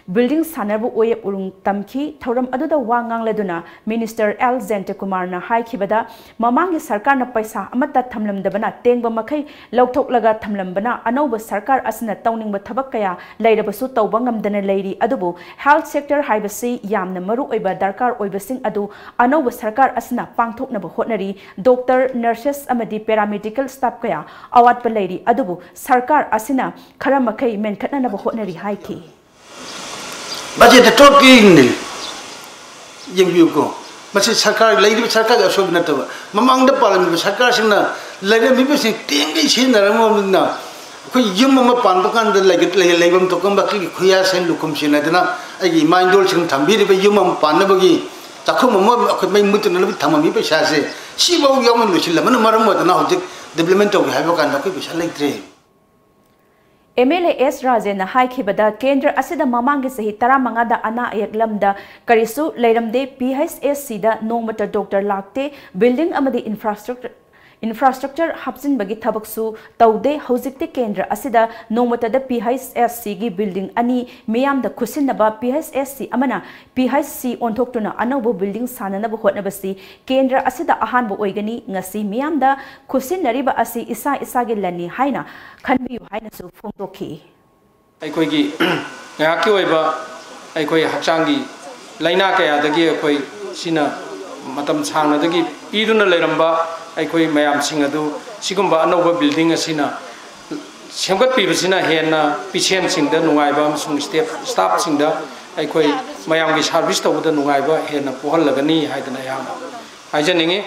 ꯕꯤꯜꯗꯤꯡ ꯁꯥꯟꯅꯕ ꯑꯣꯏꯌꯦ ꯎꯔꯨꯡ ꯇꯝꯈꯤ꯫ ꯊꯧꯔꯝ ꯑꯗꯨꯗ ꯋꯥ ꯉꯥꯡꯂꯗꯨꯅ ꯃꯤꯅꯤꯁꯇꯔ ꯑꯦꯜ ꯖꯌꯟꯇꯀꯨꯃꯥꯔꯅ ꯍꯥꯏꯈꯤꯕꯗ, ꯃꯃꯥꯡꯒꯤ ꯁꯔꯀꯥꯔꯅ ꯄꯩꯁꯥ ꯑꯃꯠꯇ ꯊꯝꯂꯝꯗꯕꯅ ꯇꯦꯡꯕ ꯃꯈꯩ ꯂꯧꯊꯣꯛꯂꯒ ꯊꯝꯂꯝꯕꯅ ꯑꯅꯧꯕ ꯁꯔꯀꯥꯔ ꯑꯁꯤꯅ ꯇꯧꯅꯤꯡꯕ ꯊꯕꯛ ꯀꯌꯥ ꯂꯩꯔꯕꯁꯨ ꯇꯧꯕ ꯉꯝꯗꯅ ꯂꯩꯔꯤ꯫ ꯑꯗꯨꯕꯨ health sector ꯍꯥꯏꯕꯁꯤ ꯌꯥꯝꯅ ꯃꯔꯨ ꯑꯣꯏꯕ ꯗꯔꯀꯥꯔ ꯑꯣꯏꯕꯁꯤꯡ ꯑꯗꯨ ꯑꯅꯧꯕ ꯁꯔꯀꯥꯔ ꯑꯁꯤꯅ ꯄꯥꯡꯊꯣꯛꯅꯕ ꯍꯣꯠꯅꯔꯤ꯫ ꯗꯣꯛꯇꯔ, ꯅꯔꯁꯦꯁ ꯑꯃꯗꯤ ꯄꯦꯔꯥꯃꯦꯗꯤꯀꯦꯜ ꯁ꯭ꯇꯥꯐ ꯀꯌꯥ ꯑꯋꯥꯠꯄ ꯂꯩꯔꯤ꯫ ꯑꯗꯨꯕꯨ ꯁꯔꯀꯥꯔ ꯑꯁꯤꯅ ꯈꯔ ꯃꯈꯩ ꯃꯦꯟꯈꯠꯅꯅꯕ ꯍꯣꯠꯅꯔꯤ ꯍꯥꯏꯈꯤ꯫ ꯕꯖꯦꯠꯇ ꯇꯣꯛ ꯄꯤꯔꯤꯅꯤ꯫ ꯌꯦꯡꯕꯤꯌꯨꯀꯣ, ꯃꯁꯤ ꯁꯔꯀꯥꯔ, ꯂꯩꯔꯤꯕ ꯁꯔꯀꯥꯔꯒꯤ ꯑꯁꯣꯏꯕ ꯅꯠꯇꯕ, ꯃꯃꯥꯡꯗ ꯄꯥꯜꯂꯝꯃꯤꯕ ꯁꯔꯀꯥꯔꯁꯤꯡꯅ ꯂꯩꯔꯝꯃꯤꯕꯁꯤꯡ ꯇꯦꯡꯒꯩ ꯁꯤꯖꯤꯟꯅꯔꯝꯃꯕꯅꯤꯅ, ꯑꯩꯈꯣꯏ ꯌꯨꯝ ꯑꯃ ꯄꯥꯟꯕ ꯀꯥꯟꯗ ꯂꯩꯒ-, ꯂꯩ-, ꯂꯩꯐꯝ ꯊꯣꯛꯄ ꯑꯩꯈꯣꯏꯒꯤ ꯈꯨꯌꯥꯁꯦꯟ ꯂꯨꯈꯨꯝ ꯁꯤꯟꯅꯗꯅ ꯑꯩꯒꯤ ꯏꯃꯥ ꯏꯟꯗꯣꯜꯁꯤꯡ ꯊꯝꯕꯤꯔꯤꯕ ꯌꯨꯝ ꯑꯃ ꯄꯥꯟꯅꯕꯒꯤ ꯆꯥꯛꯈꯨꯝ ꯑꯃ ꯑꯩꯈꯣꯏ ꯃꯩ ꯃꯨꯠꯇꯅꯕ ꯊꯝꯃꯝꯃꯤ ꯄꯩꯁꯥꯁꯦ ꯁꯤꯐꯥꯎ ꯌꯥꯎꯅ ꯂꯣꯏꯁꯤꯜꯂꯝꯕꯅ ꯃꯔꯝ ꯑꯣꯏꯗꯅ ꯍꯧꯖꯤꯛ development ꯇꯧꯒꯦ ꯍꯥꯏꯕ ꯀꯥꯟꯗ ꯑꯩꯈꯣꯏ ꯄꯩꯁꯥ ꯂꯩꯇ꯭ꯔꯦ꯫ ꯑꯦꯝ ꯑꯦꯜ ꯑꯦ ꯑꯦꯁ ꯔꯥꯖꯦꯟꯅ ꯍꯥꯏꯈꯤꯕꯗ, ꯀꯦꯟꯗ꯭ꯔ ꯑꯁꯤꯗ ꯃꯃꯥꯡꯒꯤ ꯆꯍꯤ ꯇꯔꯥꯃꯉꯥꯗ ꯑꯅꯥ ꯑꯌꯦꯛ ꯂꯝꯗ ꯀꯔꯤꯁꯨ ꯂꯩꯔꯝꯗꯦ, ꯄꯤ ꯑꯩꯆ ꯑꯦꯁ ꯁꯤꯗ ꯅꯣꯡꯃꯇ ꯗꯣꯛꯇꯔ ꯂꯥꯛꯇꯦ, ꯕꯤꯜꯗꯤꯡ ꯑꯃꯗꯤ ꯏꯟꯐ꯭ꯔꯥꯁ꯭ꯇ꯭ꯔꯛꯆꯔ, ꯏꯟꯐ꯭ꯔꯥꯁ꯭ꯇ꯭ꯔꯛꯆꯔ ꯍꯥꯞꯆꯤꯟꯕꯒꯤ ꯊꯕꯛꯁꯨ ꯇꯧꯗꯦ꯫ ꯍꯧꯖꯤꯛꯇꯤ ꯀꯦꯟꯗ꯭ꯔ ꯑꯁꯤꯗ ꯅꯣꯡꯃꯇꯗ ꯄꯤ ꯑꯩꯆ ꯑꯦꯁ ꯁꯤꯒꯤ ꯕꯤꯜꯗꯤꯡ ꯑꯅꯤ ꯃꯤꯌꯥꯝꯗ ꯈꯨꯠꯁꯤꯟꯅꯕ, ꯄꯤ ꯑꯩꯆ ꯑꯦꯁ ꯁꯤ ꯑꯃꯅ ꯄꯤ ꯑꯩꯆ ꯁꯤ ꯑꯣꯟꯊꯣꯛꯇꯨꯅ ꯑꯅꯧꯕ ꯕꯤꯜꯗꯤꯡ ꯁꯥꯅꯅꯕ ꯍꯣꯠꯅꯕꯁꯤ ꯀꯦꯟꯗ꯭ꯔ ꯑꯁꯤꯗ ꯑꯍꯥꯟꯕ ꯑꯣꯏꯒꯅꯤ꯫ ꯉꯁꯤ ꯃꯤꯌꯥꯝꯗ ꯈꯨꯠꯁꯤꯟꯅꯔꯤꯕ ꯑꯁꯤ ꯏꯁꯥ ꯏꯁꯥꯒꯤ ꯂꯟꯅꯤ ꯍꯥꯏꯅ ꯈꯟꯕꯤꯌꯨ ꯍꯥꯏꯅꯁꯨ ꯐꯣꯡꯗꯣꯛꯈꯤ꯫ ꯑꯩꯈꯣꯏꯒꯤ ꯉꯥꯏꯍꯥꯛꯀꯤ ꯑꯣꯏꯕ ꯑꯩꯈꯣꯏ ꯍꯛꯆꯥꯡꯒꯤ ꯂꯥꯏꯅꯥ ꯀꯌꯥꯗꯒꯤ ꯑꯩꯈꯣꯏ ꯁꯤꯅ ꯃꯇꯝ ꯁꯥꯡꯅꯗꯒꯤ ꯄꯤꯗꯨꯅ ꯂꯩꯔꯝꯕ ꯑꯩꯈꯣꯏ ꯃꯌꯥꯝꯁꯤꯡ ꯑꯗꯨ ꯁꯤꯒꯨꯝꯕ ꯑꯅꯧꯕ ꯕꯤꯜꯗꯤꯡ ꯑꯁꯤꯅ ꯁꯦꯝꯒꯠꯄꯤꯕꯁꯤꯅ ꯍꯦꯟꯅ ꯄꯦꯁꯦꯟꯁꯤꯡꯗ ꯅꯨꯡꯉꯥꯏꯕ ꯑꯃꯁꯨꯡ ꯁ꯭ꯇꯦꯐ, ꯁ꯭ꯇꯥꯐꯁꯤꯡꯗ ꯑꯩꯈꯣꯏ ꯃꯌꯥꯝꯒꯤ ꯁꯥꯔꯚꯤꯁ ꯇꯧꯕꯗ ꯅꯨꯡꯉꯥꯏꯕ ꯍꯦꯟꯅ ꯄꯣꯛꯍꯜꯂꯒꯅꯤ ꯍꯥꯏꯗꯅ ꯑꯩꯍꯥꯛꯅ ꯍꯥꯏꯖꯅꯤꯡꯏ꯫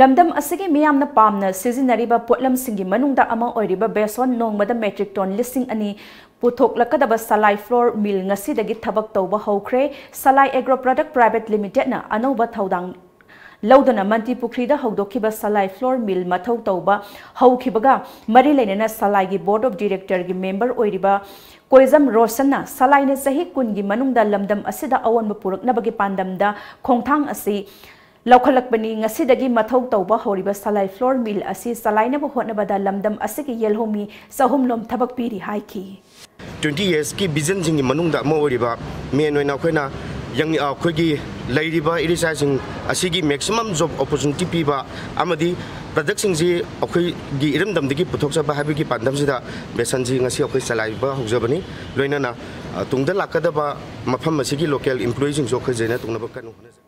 ꯂꯝꯗꯝ ꯑꯁꯤꯒꯤ ꯃꯤꯌꯥꯝꯅ ꯄꯥꯝꯅ ꯁꯤꯖꯤꯟꯅꯔꯤꯕ ꯄꯣꯠꯂꯝꯁꯤꯡꯒꯤ ꯃꯅꯨꯡꯗ ꯑꯃ ꯑꯣꯏꯔꯤꯕ ꯕꯦꯁꯣꯟ ꯅꯣꯡꯃꯗ metric ton ꯂꯤꯁꯤꯡ ꯑꯅꯤ ꯄꯨꯊꯣꯛꯂꯛꯀꯗꯕ ꯁꯂꯥꯏ flour mill ꯉꯁꯤꯗꯒꯤ ꯊꯕꯛ ꯇꯧꯕ ꯍꯧꯈ꯭ꯔꯦ꯫ ꯁꯂꯥꯏ Agro Product Private Limited ꯅ ꯑꯅꯧꯕ ꯊꯧꯗꯥꯡ ꯂꯧꯗꯨꯅ ꯃꯟꯇ꯭ꯔꯤ ꯄꯨꯈ꯭ꯔꯤꯗ ꯍꯧꯗꯣꯛꯈꯤꯕ ꯁꯂꯥꯏ flour mill ꯃꯊꯧ ꯇꯧꯕ ꯍꯧꯈꯤꯕꯒ ꯃꯔꯤ ꯂꯩꯅꯅ ꯁꯂꯥꯏꯒꯤ Board of Director ꯒꯤ member ꯑꯣꯏꯔꯤꯕ ꯀꯣꯏꯖꯝ ꯔꯣꯁꯟꯅ ꯁꯂꯥꯏꯅ ꯆꯍꯤ ꯀꯨꯟꯒꯤ ꯃꯅꯨꯡꯗ ꯂꯝꯗꯝ ꯑꯁꯤꯗ ꯑꯑꯣꯟꯕ ꯄꯨꯔꯛꯅꯕꯒꯤ ꯄꯥꯟꯗꯝꯗ ꯈꯣꯡꯊꯥꯡ ꯑꯁꯤ ꯂꯧꯈꯠꯂꯛꯄꯅꯤ꯫ ꯉꯁꯤꯗꯒꯤ ꯃꯊꯧ ꯇꯧꯕ ꯍꯧꯔꯤꯕ ꯁꯂꯥꯏ flour mill ꯑꯁꯤ ꯆꯂꯥꯏꯅꯕ ꯍꯣꯠꯅꯕꯗ ꯂꯝꯗꯝ ꯑꯁꯤꯒꯤ ꯌꯦꯜꯍꯧꯃꯤ ꯆꯍꯨꯝꯂꯣꯝ ꯊꯕꯛ ꯄꯤꯔꯤ ꯍꯥꯏꯈꯤ꯫ ꯇ꯭ꯋꯦꯟꯇꯤ ꯌꯔꯁꯀꯤ ꯚꯤꯖꯟꯁꯤꯡꯒꯤ ꯃꯅꯨꯡꯗ ꯑꯃ ꯑꯣꯏꯔꯤꯕ, ꯃꯦꯟ ꯑꯣꯏꯅ ꯑꯩꯈꯣꯏꯅ ꯌꯪ-, ꯑ, ꯑꯩꯈꯣꯏꯒꯤ ꯂꯩꯔꯤꯕ ꯏꯔꯩꯆꯥꯁꯤꯡ ꯑꯁꯤꯒꯤ ꯃꯦꯛꯁꯤꯃꯝ ꯖꯣꯕ ꯑꯣꯄꯣꯔꯆꯨꯅꯤꯇꯤ ꯄꯤꯕ ꯑꯃꯗꯤ ꯄ꯭ꯔꯗꯛꯁꯤꯡꯁꯤ ꯑꯩꯈꯣꯏꯒꯤ ꯏꯔꯝꯗꯝꯗꯒꯤ ꯄꯨꯊꯣꯛꯆꯕ ꯍꯥꯏꯕꯒꯤ ꯄꯥꯟꯗꯝꯁꯤꯗ ꯃꯤꯁꯟꯁꯤ ꯉꯁꯤ ꯑꯩꯈꯣꯏ ꯆꯂꯥꯏꯕ ꯍꯧꯖꯕꯅꯤ꯫ ꯂꯣꯏꯅꯅ, ꯑ, ꯇꯨꯡꯗ ꯂꯥꯛꯀꯗꯕ ꯃꯐꯝ ꯑꯁꯤꯒꯤ ꯂꯣꯀꯦꯜ ꯏꯝꯄ꯭ꯂꯣꯌꯤꯁꯤꯡꯁꯨ ꯑꯩꯈꯣꯏ ꯖꯣꯏꯟ ꯇꯧꯅꯕ ꯀꯟꯅ ꯍꯣꯠꯅꯖꯔꯤ꯫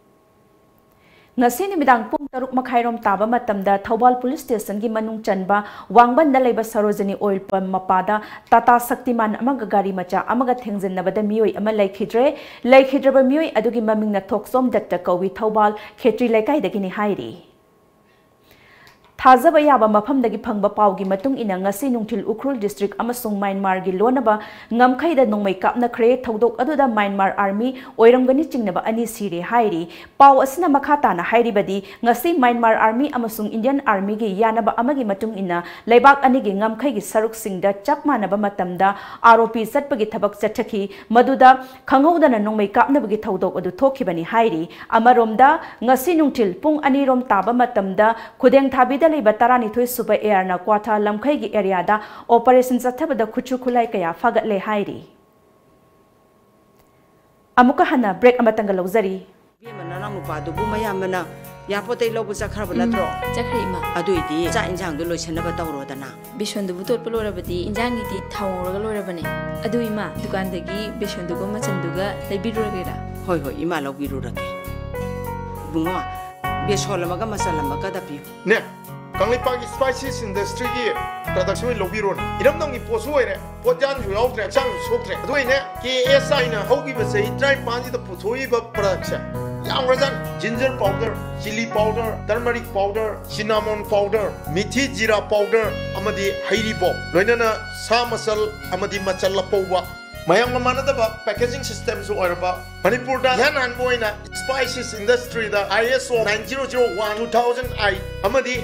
ꯉꯁꯤ ꯅꯨꯃꯤꯗꯥꯡ ꯄꯨꯡ ꯇꯔꯨꯛ ꯃꯈꯥꯏꯔꯣꯝ ꯇꯥꯕ ꯃꯇꯝꯗ ꯊꯧꯕꯥꯜ ꯄꯨꯂꯤꯁ ꯁ꯭ꯇꯦꯁꯟꯒꯤ ꯃꯅꯨꯡ ꯆꯟꯕ ꯋꯥꯡꯕꯟꯗ ꯂꯩꯕ ꯁꯔꯣꯖꯤꯅꯤ ꯑꯣꯏꯜ ꯄꯝ ꯃꯄꯥꯗ ꯇꯥꯇꯥ ꯁꯛꯇꯤꯃꯥꯟ ꯑꯃꯒ ꯒꯥꯔꯤ ꯃꯆꯥ ꯑꯃꯒ ꯊꯦꯡꯖꯤꯟꯅꯕꯗ ꯃꯤꯑꯣꯏ ꯑꯃ ꯂꯩꯈꯤꯗ꯭ꯔꯦ꯫ ꯂꯩꯈꯤꯗ꯭ꯔꯕ ꯃꯤꯑꯣꯏ ꯑꯗꯨꯒꯤ ꯃꯃꯤꯡꯅ ꯊꯣꯛꯆꯣꯝ ꯗꯠꯇ ꯀꯧꯏ, ꯊꯧꯕꯥꯜ ꯈꯦꯇ꯭ꯔꯤ ꯂꯩꯀꯥꯏꯗꯒꯤꯅꯤ ꯍꯥꯏꯔꯤ꯫ ꯊꯥꯖꯕ ꯌꯥꯕ ꯃꯐꯝꯗꯒꯤ ꯐꯪꯕ ꯄꯥꯎꯒꯤ ꯃꯇꯨꯡ ꯏꯟꯅ, ꯉꯁꯤ ꯅꯨꯡꯊꯤꯜ ꯎꯈ꯭ꯔꯨꯜ ꯗꯤꯁꯇ꯭ꯔꯤꯛ ꯑꯃꯁꯨꯡ ꯃ꯭ꯌꯥꯟꯃꯥꯔꯒꯤ ꯂꯣꯟꯅꯕ ꯉꯝꯈꯩꯗ ꯅꯣꯡꯃꯩ ꯀꯥꯞꯅꯈ꯭ꯔꯦ꯫ ꯊꯧꯗꯣꯛ ꯑꯗꯨꯗ ꯃ꯭ꯌꯥꯟꯃꯥꯔ ꯑꯥꯔꯃꯤ ꯑꯣꯏꯔꯝꯒꯅꯤ ꯆꯤꯡꯅꯕ ꯑꯅꯤ ꯁꯤꯔꯦ ꯍꯥꯏꯔꯤ꯫ ꯄꯥꯎ ꯑꯁꯤꯅ ꯃꯈꯥ ꯇꯥꯅ ꯍꯥꯏꯔꯤꯕꯗꯤ, ꯉꯁꯤ ꯃ꯭ꯌꯥꯟꯃꯥꯔ ꯑꯥꯔꯃꯤ ꯑꯃꯁꯨꯡ ꯏꯟꯗꯤꯌꯟ ꯑꯥꯔꯃꯤꯒꯤ ꯌꯥꯅꯕ ꯑꯃꯒꯤ ꯃꯇꯨꯡ ꯏꯟꯅ, ꯂꯩꯕꯥꯛ ꯑꯅꯤꯒꯤ ꯉꯝꯈꯩꯒꯤ ꯁꯔꯨꯛꯁꯤꯡꯗ ꯆꯞ ꯃꯥꯟꯅꯕ ꯃꯇꯝꯗ ꯑꯥꯔ ꯑꯣ ꯄꯤ ꯆꯠꯄꯒꯤ ꯊꯕꯛ ꯆꯠꯊꯈꯤ꯫ ꯃꯗꯨꯗ ꯈꯪꯍꯧꯗꯅ ꯅꯣꯡꯃꯩ ꯀꯥꯞꯅꯕꯒꯤ ꯊꯧꯗꯣꯛ ꯑꯗꯨ ꯊꯣꯛꯈꯤꯕꯅꯤ ꯍꯥꯏꯔꯤ꯫ ꯑꯃꯔꯣꯝꯗ, ꯉꯁꯤ ꯅꯨꯡꯊꯤꯜ ꯄꯨꯡ ꯑꯅꯤꯔꯣꯝ ꯇꯥꯕ ꯃꯇꯝꯗ ꯈꯨꯗꯦꯡꯊꯥꯕꯤꯗ ꯂꯩꯕ ꯇꯔꯥꯅꯤꯊꯣꯏ ꯁꯨꯕ ꯑꯦ ꯑꯥꯔꯅ ꯀ꯭ꯋꯥꯊꯥ ꯂꯝꯈꯩꯒꯤ ꯑꯦꯔꯤꯌꯥꯗ ꯑꯣꯄꯔꯦꯁꯟ ꯆꯠꯊꯕꯗ ꯈꯨꯠꯁꯨ ꯈꯨꯠꯂꯥꯏ ꯀꯌꯥ ꯐꯥꯒꯠꯂꯦ ꯍꯥꯏꯔꯤ꯫ ꯑꯃꯨꯛꯀ ꯍꯟꯅ ꯕ꯭ꯔꯦꯛ ꯑꯃꯇꯪꯒ ꯂꯧꯖꯔꯤ꯫ ꯏꯕꯦꯝꯃ, ꯅꯅꯥꯎ ꯅꯨꯄꯥꯗꯨꯕꯨ ꯃꯌꯥꯝꯕꯅ ꯏꯌꯥꯔꯄꯣꯔꯠꯇꯩ ꯂꯧꯕ ꯆꯠꯈ꯭ꯔꯕ ꯎꯝ, ꯅꯠꯇ꯭ꯔꯣ? ꯆꯠꯈ꯭ꯔꯦ, ꯏꯃꯥ꯫ ꯑꯗꯨꯏꯗꯤ ꯆꯥꯛ ꯏꯟꯖꯥꯡꯗꯣ ꯂꯣꯏꯁꯟꯅꯕ ꯇꯧꯔꯣꯗꯅ꯫ ꯕꯦꯁꯣꯟꯗꯨꯕꯨ ꯇꯣꯠꯄ ꯂꯣꯏꯔꯕꯗꯤ ꯏꯟꯖꯥꯡꯒꯤꯗꯤ ꯊꯥꯎ ꯉꯧꯔꯒ ꯂꯣꯏꯔꯕꯅꯦ꯫ ꯑꯗꯨ ꯏꯃꯥ, ꯗꯨꯀꯥꯟꯗꯒꯤ ꯕꯦꯁꯣꯟꯗꯨꯒ ꯃꯆꯟꯗꯨꯒ ꯂꯩꯕꯤꯔꯨꯔꯒꯦꯔꯥ? ꯍꯣꯏ, ꯍꯣꯏ, ꯏꯃꯥ ꯂꯧꯕꯤꯔꯨꯔꯒꯦ꯫ ꯏꯕꯨꯡꯉꯣ, ꯕꯦꯁꯣꯟ ꯑꯃꯒ ꯃꯆꯜ ꯑꯃꯒꯗ ꯄꯤꯌꯨ꯫ ꯅꯦ, ꯀꯪꯂꯩꯄꯥꯛꯀꯤ ꯁ꯭ꯄꯥꯏꯁꯤꯁ ꯏꯟꯗꯁꯇ꯭ꯔꯤꯒꯤ ꯄ꯭ꯔꯗꯛꯁꯦ ꯑꯣꯏꯅ ꯂꯧꯕꯤꯔꯣꯅꯦ꯫ ꯏꯔꯝꯗꯝꯒꯤ ꯄꯣꯠꯁꯨ ꯑꯣꯏꯔꯦ, ꯄꯣꯠꯌꯥꯟꯁꯨ ꯌꯥꯎꯗ꯭ꯔꯦ, ꯍꯛꯆꯥꯡꯁꯨ ꯁꯣꯛꯇ꯭ꯔꯦ꯫ ꯑꯗꯨ ꯑꯣꯏꯅꯦ, ꯀꯦ ꯑꯦꯁ ꯑꯥꯏꯅ ꯍꯧꯈꯤꯕ ꯆꯍꯤ ꯇꯔꯥꯅꯤꯄꯥꯟꯁꯤꯗ ꯄꯨꯊꯣꯛꯏꯕ ꯄ꯭ꯔꯗꯛꯁꯦ ꯌꯥꯝꯈ꯭ꯔꯖꯥꯠꯅꯤ꯫ Ginger powder, chilli powder, turmeric powder, cinnamon powder, methi jeera powder ꯑꯃꯗꯤ ꯍꯩꯔꯤꯕꯣꯞ, ꯂꯣꯏꯅꯅ ꯁꯥ ꯃꯆꯜ ꯑꯃꯗꯤ ꯃꯆꯜ ꯑꯄꯧꯕ, ꯃꯌꯥꯝꯒ ꯃꯥꯟꯅꯗꯕ ꯄꯦꯀꯦꯖꯤꯡ ꯁꯤꯁꯇꯦꯝꯁꯨ ꯑꯣꯏꯔꯕ, ꯃꯅꯤꯄꯨꯔꯗ ꯏꯍꯥꯟ ꯍꯥꯟꯕ ꯑꯣꯏꯅ ꯁ꯭ꯄꯥꯏꯁꯤꯁ ꯏꯟꯗꯁꯇ꯭ꯔꯤꯗ ꯑꯥꯏ ꯑꯦꯁ ꯑꯣ nine zero zero one two thousand eight ꯑꯃꯗꯤ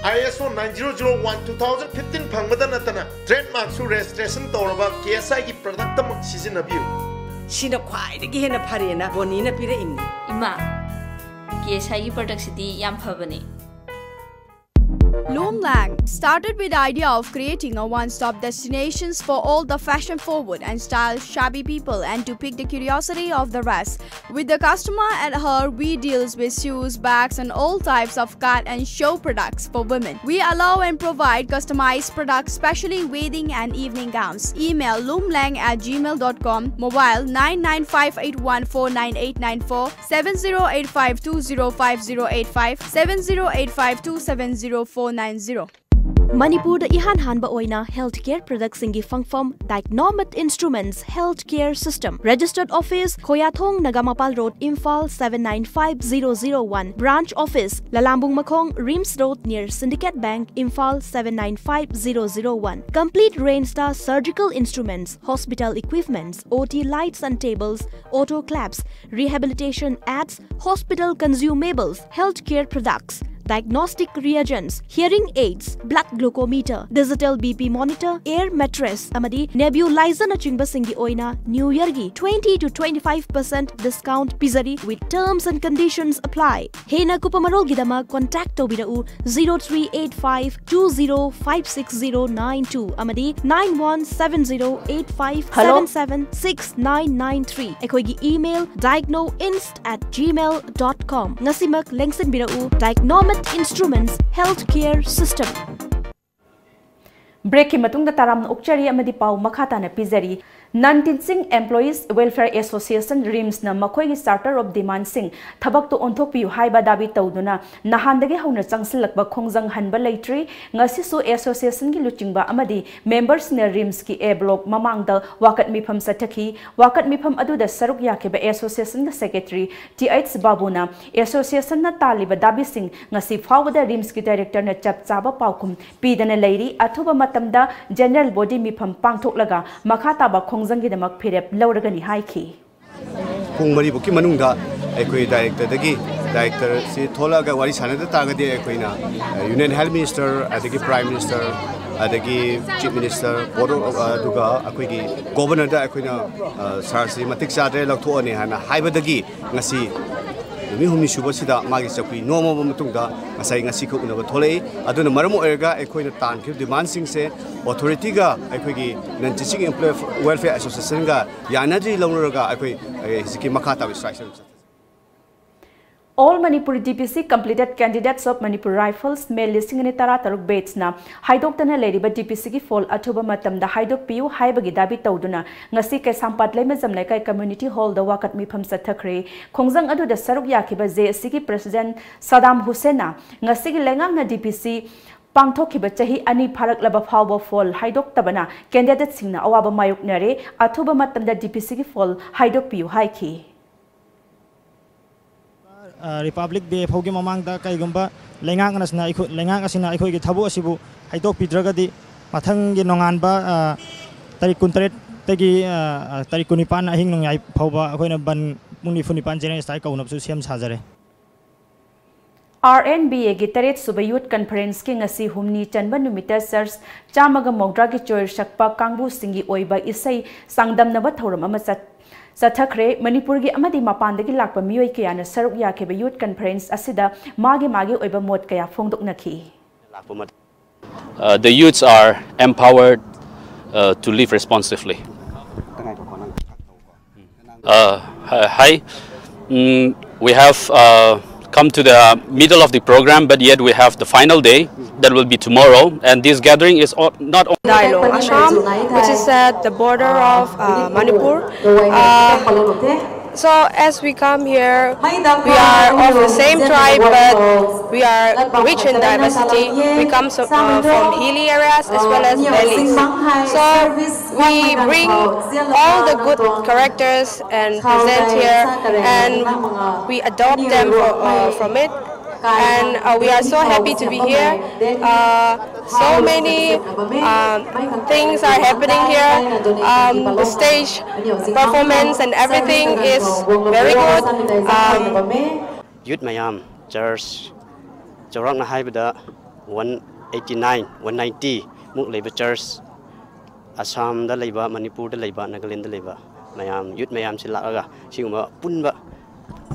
ꯑꯥꯏ ꯑꯦꯁ ꯑꯣ nine zero zero one two thousand fifteen ꯐꯪꯕꯗ ꯅꯠꯇꯅ, ꯇ꯭ꯔꯦꯗꯃꯥꯔꯛꯁꯨ ꯔꯦꯖꯤꯁꯇ꯭ꯔꯦꯁꯟ ꯇꯧꯔꯕ ꯀꯦ ꯑꯦꯁ ꯑꯥꯏꯒꯤ ꯄ꯭ꯔꯗꯛꯇꯃꯛ ꯁꯤꯖꯤꯟꯅꯕꯤꯌꯨ꯫ ꯁꯤꯅ ꯈ꯭ꯋꯥꯏꯗꯒꯤ ꯍꯦꯟꯅ ꯐꯔꯦꯅ ꯕꯣꯅꯤꯅ ꯄꯤꯔꯛꯏꯕꯅꯤ꯫ ꯏꯃꯥ, ꯀꯦ ꯑꯦꯁ ꯑꯥꯏꯒꯤ ꯄ꯭ꯔꯗꯛꯁꯤꯗꯤ ꯌꯥꯝ ꯐꯕꯅꯦ꯫ Lang started with the idea of creating a one-stop destinations for all the fashion-forward and style-savvy people and to pique the curiosity of the rest. With the customer at heart, we deals with shoes, bags, and all types of cut and show products for women. We allow and provide customized products, specially wedding and evening gowns. Email loomlang at gmail dot com. Mobile nine nine five eight one four nine eight nine four, seven zero eight five two zero five zero eight five, seven zero eight five two seven zero four nine zero. ꯃꯅꯤꯄꯨꯔꯗ ꯏꯍꯥꯟ ꯍꯥꯟꯕ ꯑꯣꯏꯅ health care productꯁꯤꯡꯒꯤ ꯐꯪꯐꯝ Dicnomate Instruments Health Care System, Registered Office, ꯈꯣꯌꯥꯊꯣꯡ, Nagamapal Road, Imphal seven nine five zero zero one, Branch Office, ꯂꯂꯥꯝꯕꯨꯡ ꯃꯈꯣꯡ, RIMS Road, near Syndicate Bank, Imphal seven nine five zero zero one. Complete range ꯇ surgical instruments, hospital equipments, OT lights and tables, autoclaves, rehabilitation aids, hospital consumables, healthcare products, diagnostic reagents, hearing aids, blood glucometer, digital BP monitor, air mattress ꯑꯃꯗꯤ nebulizerꯅꯆꯤꯡꯕꯁꯤꯡꯒꯤ ꯑꯣꯏꯅ New Yearꯒꯤ twenty to twenty five percent discount ꯄꯤꯖꯔꯤ, with terms and conditions apply. ꯍꯦꯟꯅ ꯀꯨꯞꯄ ꯃꯔꯣꯜꯒꯤꯗꯃꯛ contact ꯇꯧꯕꯤꯔꯛꯎ zero three eight five two zero five six zero nine two ꯑꯃꯗꯤ nine one seven zero eight five seven seven six nine nine three꯫ ꯑꯩꯈꯣꯏꯒꯤ email dicnoinst at gmail dot com꯫ ꯉꯁꯤꯃꯛ ꯂꯦꯡꯁꯤꯟꯕꯤꯔꯛꯎ Dicnomate Instruments Healthcare System꯫ Breakꯀꯤ ꯃꯇꯨꯡꯗ ꯇꯔꯥꯝꯅ ꯑꯣꯛꯆꯔꯤ ꯑꯃꯗꯤ ꯄꯥꯎ ꯃꯈꯥ ꯇꯥꯅ ꯄꯤꯖꯔꯤ꯫ Non Teaching Employees Welfare Association, RIMSꯅ ꯃꯈꯣꯏꯒꯤ Charter of Demandꯁꯤꯡ ꯊꯕꯛꯇ ꯑꯣꯟꯊꯣꯛꯄꯤꯌꯨ ꯍꯥꯏꯕ ꯗꯥꯕꯤ ꯇꯧꯗꯨꯅ ꯅꯍꯥꯟꯗꯒꯤ ꯍꯧꯅ ꯆꯪꯁꯤꯜꯂꯛꯄ ꯈꯣꯡꯖꯪ ꯍꯟꯕ ꯂꯩꯇ꯭ꯔꯤ꯫ ꯉꯁꯤꯁꯨ associationꯒꯤ ꯂꯨꯆꯤꯡꯕ ꯑꯃꯗꯤ memberꯁꯤꯡꯅ RIMSꯀꯤ A Block ꯃꯃꯥꯡꯗ ꯋꯥꯀꯠ ꯃꯤꯐꯝ ꯆꯠꯊꯈꯤ꯫ ꯋꯥꯀꯠ ꯃꯤꯐꯝ ꯑꯗꯨꯗ ꯁꯔꯨꯛ ꯌꯥꯈꯤꯕ associationꯒꯤ secretary ꯇꯤ ꯑꯩꯆ ꯕꯥꯕꯨꯅ associationꯅ ꯇꯥꯜꯂꯤꯕ ꯗꯥꯕꯤꯁꯤꯡ ꯉꯁꯤ ꯐꯥꯎꯕꯗ RIMSꯀꯤ directorꯅ ꯆꯞ ꯆꯥꯕ ꯄꯥꯎꯈꯨꯝ ꯄꯤꯗꯅ ꯂꯩꯔꯤ꯫ ꯑꯊꯨꯕ ꯃꯇꯝꯗ general body ꯃꯤꯐꯝ ꯄꯥꯡꯊꯣꯛꯂꯒ ꯃꯈꯥ ꯇꯥꯕ ꯈꯣꯡꯖꯪꯒꯤꯗꯃꯛ ꯐꯤꯔꯦꯞ ꯂꯧꯔꯒꯅꯤ ꯍꯥꯏꯈꯤ꯫ ꯄꯨꯡ ꯃꯔꯤꯕꯨꯛꯀꯤ ꯃꯅꯨꯡꯗ ꯑꯩꯈꯣꯏ directorꯗꯒꯤ, directorꯁꯤ ꯊꯣꯛꯂꯛꯑꯒ ꯋꯥꯔꯤ ꯁꯥꯟꯅꯗ ꯇꯥꯔꯒꯗꯤ ꯑꯩꯈꯣꯏꯅ, ꯑ, Union Health Minister, ꯑꯗꯒꯤ Prime Minister, ꯑꯗꯒꯤ Chief Minister, Board of, ꯑꯗꯨꯒ ꯑꯩꯈꯣꯏꯒꯤ Governorꯗ ꯑꯩꯈꯣꯏꯅ, ꯑ, sirꯁꯤ ꯃꯇꯤꯛ ꯆꯥꯗ꯭ꯔꯦ, ꯂꯧꯊꯣꯛꯑꯅꯤ ꯍꯥꯏꯅ ꯍꯥꯏꯕꯗꯒꯤ ꯉꯁꯤ ꯅꯨꯃꯤꯠ ꯍꯨꯝꯅꯤ ꯁꯨꯕꯁꯤꯗ ꯃꯥꯒꯤ ꯆꯧꯀ꯭ꯔꯤ ꯅꯣꯝꯃꯕ ꯃꯇꯨꯡꯗ ꯉꯁꯥꯏ ꯉꯁꯤꯈꯛ ꯎꯅꯕ ꯊꯣꯛꯂꯛꯏ꯫ ꯑꯗꯨꯅ ꯃꯔꯝ ꯑꯣꯏꯔꯒ ꯑꯩꯈꯣꯏꯅ ꯇꯥꯟꯈꯤꯕ ꯗꯤꯃꯥꯟꯁꯤꯡꯁꯦ ꯑꯣꯊꯣꯔꯤꯇꯤꯒ ꯑꯩꯈꯣꯏꯒꯤ non teaching employee welfare associationꯒ ꯌꯥꯅꯗ꯭ꯔꯤ ꯂꯧꯅꯔꯒ ꯑꯩꯈꯣꯏ ꯍꯧꯖꯤꯛꯀꯤ ꯃꯈꯥ ꯇꯥꯕ strike ꯑꯗꯨꯝ ꯆꯠꯊꯁꯤ꯫ All Manipur D P C completed candidates of Manipur Rifles May ꯂꯤꯁꯤꯡ ꯑꯅꯤ ꯇꯔꯥꯇꯔꯨꯛ batchꯅ ꯍꯥꯏꯗꯣꯛꯇꯅ ꯂꯩꯔꯤꯕ D P Cꯒꯤ ꯐꯣꯜ ꯑꯊꯨꯕ ꯃꯇꯝꯗ ꯍꯥꯏꯗꯣꯛꯄꯤꯌꯨ ꯍꯥꯏꯕꯒꯤ ꯗꯥꯕꯤ ꯇꯧꯗꯨꯅ ꯉꯁꯤ ꯀꯩꯁꯥꯝꯄꯥꯠ ꯂꯩꯃꯖꯝ ꯂꯩꯀꯥꯏ community hallꯗ ꯋꯥꯀꯠ ꯃꯤꯐꯝ ꯆꯠꯊꯈ꯭ꯔꯦ꯫ ꯈꯣꯡꯖꯪ ꯑꯗꯨꯗ ꯁꯔꯨꯛ ꯌꯥꯈꯤꯕ J A Cꯒꯤ president ꯁꯗꯥꯝ ꯍꯨꯁꯦꯟꯅ ꯉꯁꯤꯒꯤ ꯂꯩꯉꯥꯛꯅ D P C ꯄꯥꯡꯊꯣꯛꯈꯤꯕ ꯆꯍꯤ ꯑꯅꯤ ꯐꯥꯔꯛꯂꯕ ꯐꯥꯎꯕ ꯐꯣꯜ ꯍꯥꯏꯗꯣꯛꯇꯕꯅ candidateꯁꯤꯡꯅ ꯑꯋꯥꯕ ꯃꯥꯌꯣꯛꯅꯔꯦ, ꯑꯊꯨꯕ ꯃꯇꯝꯗ D P Cꯒꯤ ꯐꯣꯜ ꯍꯥꯏꯗꯣꯛꯄꯤꯌꯨ ꯍꯥꯏꯈꯤ꯫ Republic Day ꯐꯥꯎꯒꯤ ꯃꯃꯥꯡꯗ ꯀꯩꯒꯨꯝꯕ ꯂꯩꯉꯥꯛ ꯑꯁꯤꯅ ꯑꯩꯈꯣꯏ ꯂꯩꯉꯥꯛ ꯑꯁꯤꯅ ꯑꯩꯈꯣꯏꯒꯤ ꯊꯕꯛ ꯑꯁꯤꯕꯨ ꯍꯩꯗꯣꯛꯄꯤꯗ꯭ꯔꯒꯗꯤ ꯃꯊꯪꯒꯤ ꯅꯣꯡꯉꯥꯟꯕ ꯇꯥꯔꯤꯛ ꯀꯨꯟꯇꯔꯦꯠꯇꯒꯤ ꯇꯥꯔꯤꯛ ꯀꯨꯟꯅꯤꯄꯥꯟ ꯑꯍꯤꯡ ꯅꯣꯡꯌꯥꯏ ꯐꯥꯎꯕ ꯑꯩꯈꯣꯏꯅ ꯕꯟ ꯄꯨꯡ ꯅꯤꯐꯨ ꯅꯤꯄꯥꯟ general strike ꯀꯧꯅꯕꯁꯨ ꯁꯦꯝ ꯁꯥꯖꯔꯦ꯫ R N B Aꯒꯤ ꯇꯔꯦꯠ ꯁꯨꯕ Youth Conferenceꯀꯤ ꯉꯁꯤ ꯍꯨꯝꯅꯤ ꯆꯟꯕ ꯅꯨꯃꯤꯠꯇ church ꯆꯥꯝꯃꯒ ꯃꯧꯗ꯭ꯔꯥꯒꯤ ꯆꯣꯏꯔ ꯁꯛꯄ ꯀꯥꯡꯕꯨꯁꯤꯡꯒꯤ ꯑꯣꯏꯕ ꯏꯁꯩ ꯆꯥꯡꯗꯝꯅꯕ ꯊꯧꯔꯝ ꯑꯃ ꯆꯠ ꯆꯠꯊꯈ꯭ꯔꯦ꯫ ꯃꯅꯤꯄꯨꯔꯒꯤ ꯑꯃꯗꯤ ꯃꯄꯥꯟꯗꯒꯤ ꯂꯥꯛꯄ ꯃꯤꯑꯣꯏ ꯀꯌꯥꯅ ꯁꯔꯨꯛ ꯌꯥꯈꯤꯕ Youth Conference ꯑꯁꯤꯗ ꯃꯥꯒꯤ ꯃꯥꯒꯤ ꯑꯣꯏꯕ ꯃꯣꯠ ꯀꯌꯥ ꯐꯣꯡꯗꯣꯛꯅꯈꯤ꯫ Uh, the youths are empowered uh, to live responsively. Uh, hi. Mm, we have uh, come to the middle of the program, but yet we have the final day that will be tomorrow. And this gathering is o- not only Dailong Ashram, which is at the border of uh, Manipur. Uh, so as we come here, we are of the same tribe, but we are rich in diversity. We come so, uh, from hilly areas as well as valleys. So we bring all the good characters and present here, and we adopt them for, uh, from it. And uh, we are so happy to be here. Uh, so many um, things are happening here. Um, the stage performance and everything is very good. Um, Youth ꯃꯌꯥꯝ, church ꯆꯥꯎꯔꯥꯛꯅ ꯍꯥꯏꯕꯗ one eighty nine, one ninety ꯃꯨꯛ ꯂꯩꯕ church, ꯑꯁꯥꯝꯗ ꯂꯩꯕ, ꯃꯅꯤꯄꯨꯔꯗ ꯂꯩꯕ, ꯅꯥꯒꯥꯂꯦꯟꯗ ꯂꯩꯕ ꯃꯌꯥꯝ, youth ꯃꯌꯥꯝꯁꯤ ꯂꯥꯛꯑꯒ ꯁꯤꯒꯨꯝꯕ ꯑꯄꯨꯟꯕ